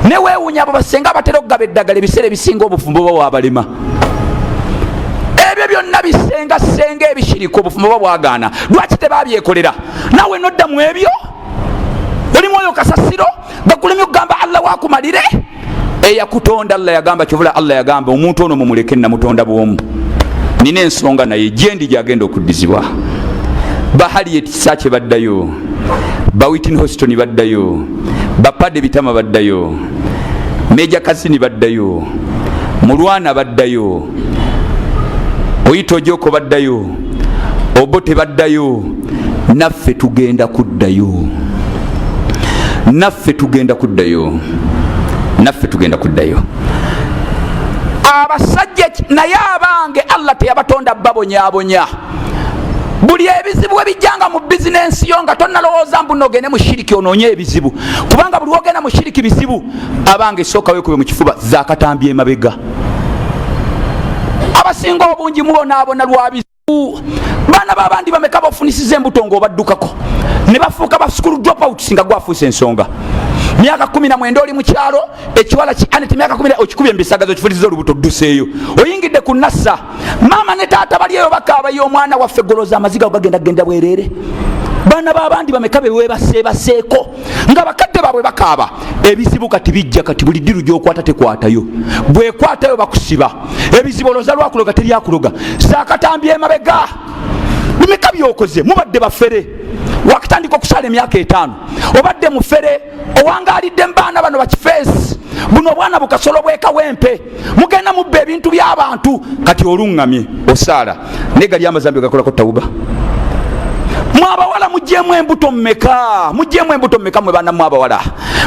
B: Newewunya abo basenga abatera okugaba eddagala, ebiseera ebisinga obufumbo bawabalema. Ebyo byonna bisenga senga ebishirika, obufumbo ba bwagaana. Lwaki tebabyekolera? Nawe nodda mu ebyo, olimu oyo kasasiro gakulemye okugamba Allah wakumalire eyakutonda. Allah yagamba kyovula, Allah yagamba, "Omuntu ono mumuleke, namutonda bwomu, nina ensonga naye gyendi gyagenda okuddizibwa." Ba Harriet Kisakye baddayo, ba Whitney Houston baddayo, bapade Bitama baddayo, Meja Kasini baddayo, Mulwana baddayo, Oyita Ojoko baddayo, Obote baddayo. Naffe tugenda kuddayo, naffe tugenda kuddayo, naffe tugenda kuddayo. Abasajja naye abange, Allah teyabatonda babonyabonya. Buli ebizibu ebijjanga mu bizinensi yo, nga tonalowooza mbu nogende mu shiriki onoonye ebizibu, kubanga buli wogenda mu shiriki bizibu. Abange, sooka wekube mu kifuba, zakatambi emabega. Abasinga obungi mubonaabona lwa bizibu. Baana babandi bameka bafunisiza embuto ngaobaddukako ne bafuuka ba school dropouts, nga gwafuusa ensonga? Myaka 19 oli mukyalo, ekiwala anti myaka 10 okikubye embisagazo, okifunisiza olubuto, odduseeyo, oyingidde ku nassa, maama ne taata bali eyo bakaabayo, "Omwana waffe." Goloza amaziga gagenda genda bwereere. Baana babandi bameka bewebasebaseeko nga bakadde baabwe bakaaba? Ebizibu kati bijja, kati buli ddiru gyokwata tekwatayo, bwekwatayo bakusiba. Ebizibu olowooza lwakuloga, teryakuloga. Zaakatambi emabega, bimeka byokoze? Mubadde bafere, wakatandika okusala emyaka 5, obadde mufere, owangalidde mubaana bano bakifeesi, buno obwana bukasolo bwekawempe, mugenda mubba ebintu by'abantu. Kati oluŋŋamye osaala, naye gali amazambi gakolako tawuba. Mwabawala, mujjemu embuto mmeka? Mujjemu embuto mmeka? Mwe baana, mwe abawala,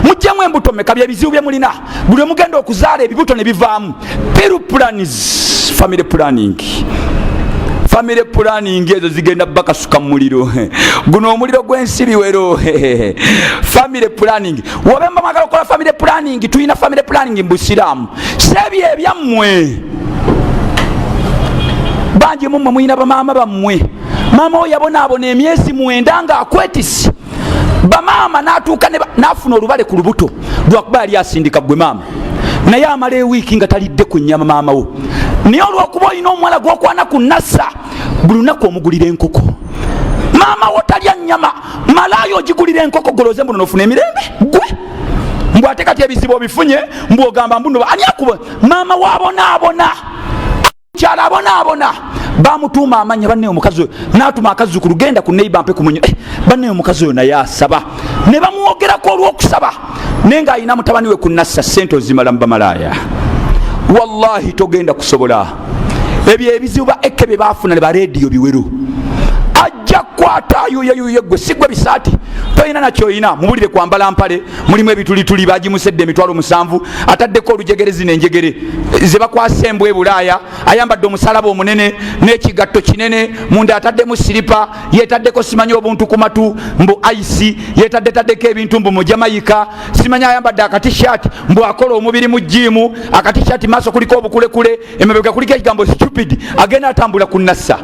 B: mujjemu embuto mmeka? Byebizibu bye mulina. Buli mugenda okuzaala, ebibuto ne bivaamu. Pill plans, family planning, family planning ezo zigenda bakasuka mu muliro guno, omuliro gw'ensi biwero. Family planning, wobemba mwagala okukola family planning, tulina family planning mu busiraamu, sebyo ebyammwe. Bangi mummwe mulina bamaama bammwe, maama oyo yabonaabona emyezi 9 ng'akwetisi bamaama, n'atuuka n'afuna olubale ku lubuto lwakuba yali asindika gwe maama, naye amala ewiiki nga talidde ku nnyama maama wo. Naye olwokuba olina omuwala gwokwana ku nassa, buli lunaku omugulira enkoko. Maama wo talya nnyama, malaayo ogigulira enkoko, goloze mbuno nofuna emirembe. Gwe mbw ate kati ebizibu obifunye, mbwogamba mbuno ani akuba? Maama waabonaabona, kyala abonaabona, bamutuuma amanya. Banne, omukazi oyo natuma akazzukulu, "Genda ku neiba mpe kumunyo." Eh, banne, omukazi oyo naye asaba, ne bamwogerako olw'okusaba, naye ng'alina mutabani we ku nassa. Sente ozimala mu bamalaaya, wallahi togenda kusobola. Ebyo ebizibu ba eke bye bafuna ne barediyo biwero, ajja kukwata ayuyayuye. Gwe sigwe bisaati tolina nakyoyina, mubulire kwambala mpale mulimu ebitulituli, bagimusedde 70,000, ataddeko olujegere, zino enjegere ze bakwasa embwa e Bulaaya, ayambadde omusalaba omunene n'ekigatto kinene, munda ataddemu siripa, yetaddeko simanyi obuntu ku matu mbu ice, yetadde taddeko ebintu mbu mujamayika simanyi, ayambadde akatishat mbu akola omubiri mu gym, akatishat maaso kuliko obukulekule, emabega kuliko ekigambo "stupid", agenda atambula ku nassa,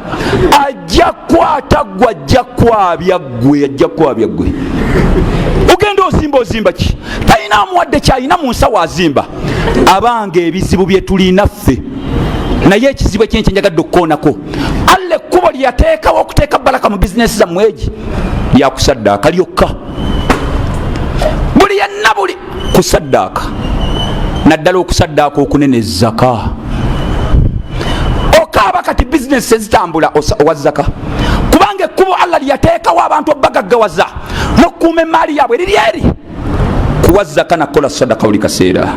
B: ajja kwata gwe, ajja kwabya gwe, ajja kwabya gwe. Ogenda ozimba, ozimba ki? Talina amuwadde kyalina mu nsawo azimba. Abange, ebizibu bye tulina ffe, naye ekizibu ekini kyenjagadde okukoonako, Alla ekkubo lyeyateekawo okuteeka baraka mu bizinesi zammwe egi lyakusaddaaka lyokka. Buli yenna, buli kusaddaaka, naddala okusaddaaka okunene, zaka. Okaaba. Bw'okaaba kati bizinesi ezitambula owa zaka, kubanga ekkubo Allah lyateekawo abantu obagaggawaza n'okukuuma emaali yaabwe liri eri kuwa zaka nakukola sadaka buli kaseera.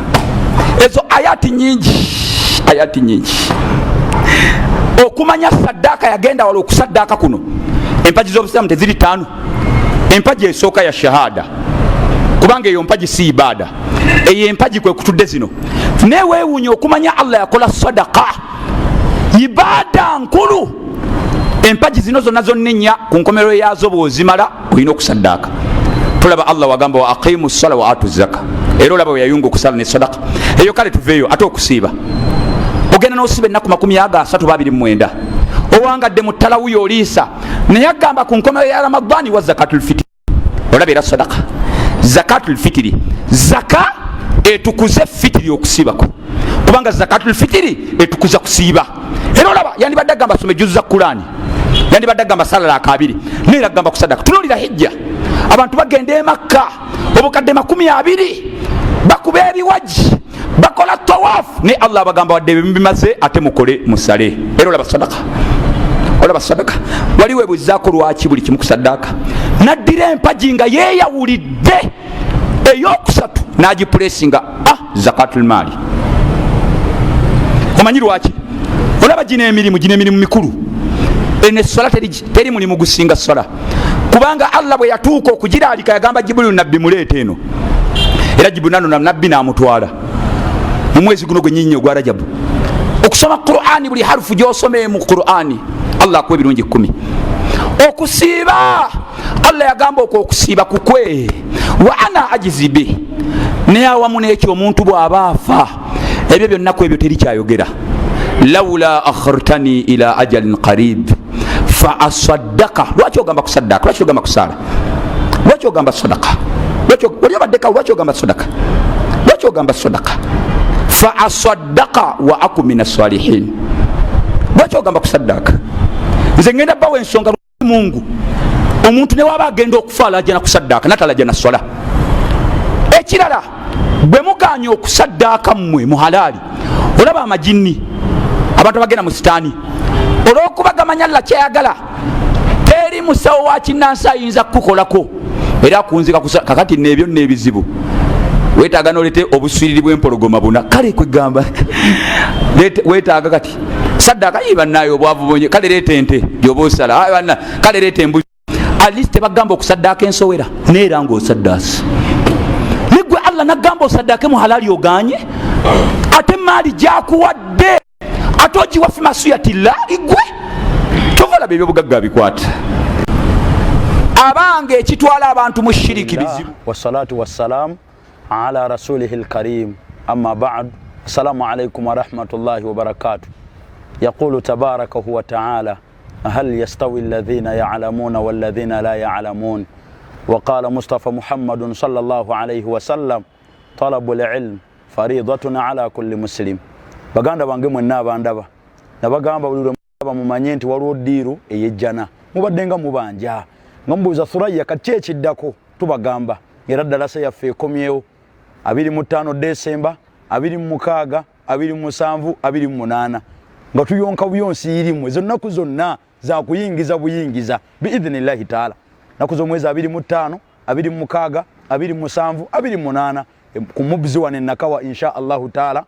B: Ezo ayati nyingi, ayati nyingi. Okumanya saddaaka yagenda wala okusaddaaka kuno. Empagi z'obusiraamu teziri ttaano. Empagi esooka ya shahada, kubanga eyo mpagi si ibaada, eyo empagi kwe kutudde zino. Naye weewuunya okumanya Allah yakola sadaka ibaada nkulu. Empagi zino zonna zonna ennya, ku nkomerero yaazo bw'ozimala olina okusaddaaka. Tulaba Allah wagamba wa aqimu sala wa atu zaka, era olaba weyayunga okusala ne sadaka eyo. Kale tuveeyo ate okusiiba, ogenda n'osiiba ennaku 39, owangadde mu ttalawuyo oliisa, naye agamba ku nkomerero ya Ramadani wa zakatul fitiri. Olaba era sadaka zakatul fitiri, zaka etukuze fitiri okusiibako, kubanga zakatul fitiri etukuza kusiiba. Era olaba yandibadde agamba soma ejuza Kurani, yandibadde agamba salala akabiri, naye era agamba kusadaka. Tunulira hijja, abantu bagenda emakka obukadde 20, bakuba ebiwaji, bakola tawafu, naye Allah abagamba wadde ebyo bimaze ate mukole musale. Era olaba sadaka, olaba sadaka. Wali webuzaako lwaki buli kimu kusaddaaka? Naddira empagi nga yeeyawulidde eyokusatu n'agipulesinga zakatul maali. Omanyi lwaki? Olaba gino emirimu, gino emirimu mikulu. Eno essola teri mulimu gusinga sola, kubanga Allah bwe yatuuka okugiraalika yagamba Jibuliru, nabbi muleeta eno. Era Jibuliru nano nabbi n'amutwala mu mwezi guno gwennyini ogwa Rajabu. Okusoma Qur'ani, buli harufu gy'osoma mu Qur'ani Allah akuwa ebirungi 10. Okusiiba, Allah yagamba okwo okusiiba kukwe, wa ana ajizi bi. Naye awamu n'ekyo omuntu bw'aba afa ebyo byonna ku ebyo teri kyayogera, laula akhartani ila ajalin qarib fa asaddaka. Lwaki ogamba kusaddaka? Lwaki ogamba kusaala? Lwaki ogamba sadaka? Wali obaddekawo? Lwaki ogamba sadaka? Lwaki ogamba sadaka? Fa asaddaka wa aku min assalihin. Lwaki ogamba kusaddaka? Nze ngenda bawa ensonga. Mungu omuntu newaba agenda okufa alajja na kusaddaaka, natalajja na swala. Ekirala, bwe muganya okusaddaaka mmwe mu halaali, olaba amajinni, abantu abagenda mu sitaani, olwokuba gamanya Alla kyayagala, teri musawo wa kinnansi ayinza kukukolako era akunzika. Kakati nebyo nno ebizibu wetaaga nolete obuswiriri bw'empologoma buna. Kale kwegamba wetaaga kati saddaaka yi bannaye obwavu bunye. Kale leeta ente gyoba osala, kale leeta embuzi. At least tebagamba okusaddaaka ensowera, neera ngaosaddaasi nigwe Allah nagamba osaddaake mu halali, oganye. Ate maali gyakuwadde ate ogiwa fi masuyatillah, igwe kyova olaba ebyobugagga bikwata abange ekitwala abantu mu shiriki bizibu.
C: Wassalatu wassalamu ala rasulihi lkarim, amma bad. Assalamu alaikum warahmatullahi wabarakatuh. Yaqulu tabarakahu wataala hal yastawi alladhina yalamuna walladhina la yalamun. Waqala Mustafa Muhammadun sallallahu alaihi wasallam talabu lilm faridatun ala kulli muslim. Baganda bange mwenna abandaba, nabagamba buli lwe mumanye nti waliwo ddiiru ey'ejjana. Mubadde nga mubanja nga mubuuza Thuraya kati ki ekiddako, tubagamba era ddalasa yaffe ekomyewo 25 Desemba, 26, 27, 28, nga tuyonka buyonsi irimu. Ezo nnaku zonna zakuyingiza buyingiza biidhinillahi taala. Nnaku z'omwezi 25, 26, 27, 28 ku mubzi wano enakawa insha Allahu taala.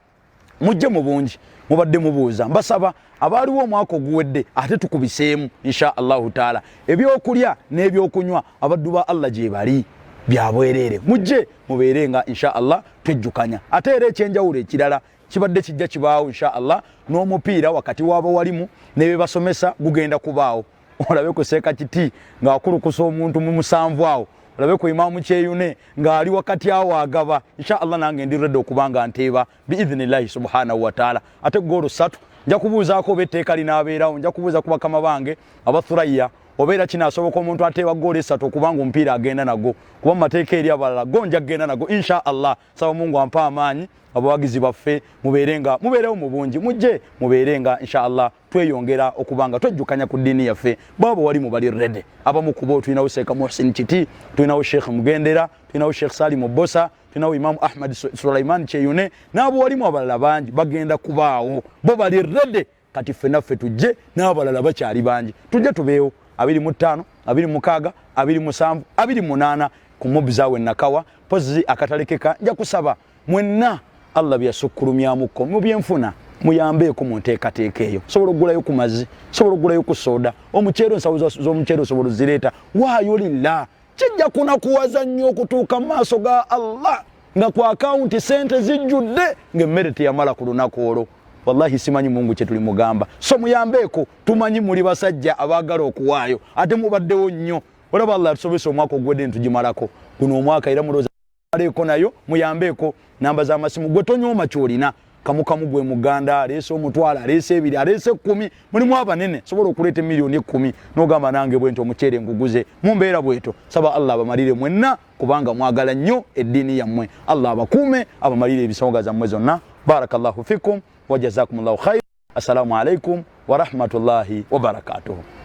C: Mujje mu bungi. Mubadde mubuuza, mbasaba abaaliwo omwaka oguwedde ate tukubiseemu insha Allahu taala. Ebyokulya n'ebyokunywa abaddu ba Allah gye bali byabwereere, mujje mubeere nga insha Allah twejjukanya. Ate era ekyenjawulo ekirala kibadde kijja kibaawo insha Allah, n'omupiira wakati w'abawalimu ne bebasomesa gugenda kubaawo. Olabe ku Seeka Kiti ng'akulukusa omuntu mu musanvu awo, olabe ku Imaamu Kyeyune ng'ali wakati awo agaba. Insha Allah nange ndi ready okuba nga nteeba biidhinillahi subhanahu wataala. Ate goolo 3 nja kubuuzaako oba etteeka linaabeerawo, nja kubuuza ku bakama bange abathuraya oba era kinaasoboka omuntu ateeba goolo 3 okubanga omupiira agenda nagwo, kuba mu mateeka eri abalala go nja kugenda nagwo insha Allah. Saba Mungu ampa amaanyi, abawagizi baffe mubeere nga mubeerewo mu bungi, mujje mubeere nga insha Allah tweyongera okuba nga twejjukanya ku ddiini yaffe. Bwabo wali mubali ready, abamu kubo tulinawo Seeka Muhsin Kiti, tulinawo Sheikh Mugendera, tulinawo Sheikh Salim Bosa, tulinawo Imamu Ahmad Sulaiman Kyeyune n'abo walimu abalala bangi bagenda kubaawo, bo bali ready. Kati ffe naffe tujje n'abalala bakyali bangi, tujje tubeewo 25, 26, 27, 28 ku mobzawe Nakawa pozi akatalekeka. Nja kusaba mwenna Allah byasukkulumyamukko mu byenfuna muyambeeko mu nteekateeka eyo. Sobola okugulayo ku mazzi, sobola okugulayo ku soda, omuceere, ensawo z'omuceere osobola ozireeta, waayo lillah. Kijja kunakuwaza nnyo okutuuka mu maaso ga Allah nga ku akawunti sente zijjudde ng'emmere teyamala ku lunaku olwo. Wallahi simanyi Mungu kye tulimugamba. So muyambeeko, tumanyi muli basajja abaagala okuwaayo, ate mubaddewo nnyo. Olaba Allah atusobesa omwaka oguwedde nitugimalako guno omwaka, era mulowooza aleeko nayo. Muyambeeko, namba z'amasimu. Gwe tonyooma kyolina, kamukamu gwe muganda aleese 1000, aleese 2, aleese 10. Mulimu abanene sobola okuleeta emiliyoni 10 n'ogamba nange bwe nti omuceere nguguze mu mbeera bweto. Saba Allah abamalire mwenna, kubanga mwagala nnyo eddiini yammwe. Allah abakuume, abamalire ebisonga zammwe zonna. Barakallahu fikum wa jazakumullahu khair. Assalamu alaikum warahmatullahi wabarakatuhu.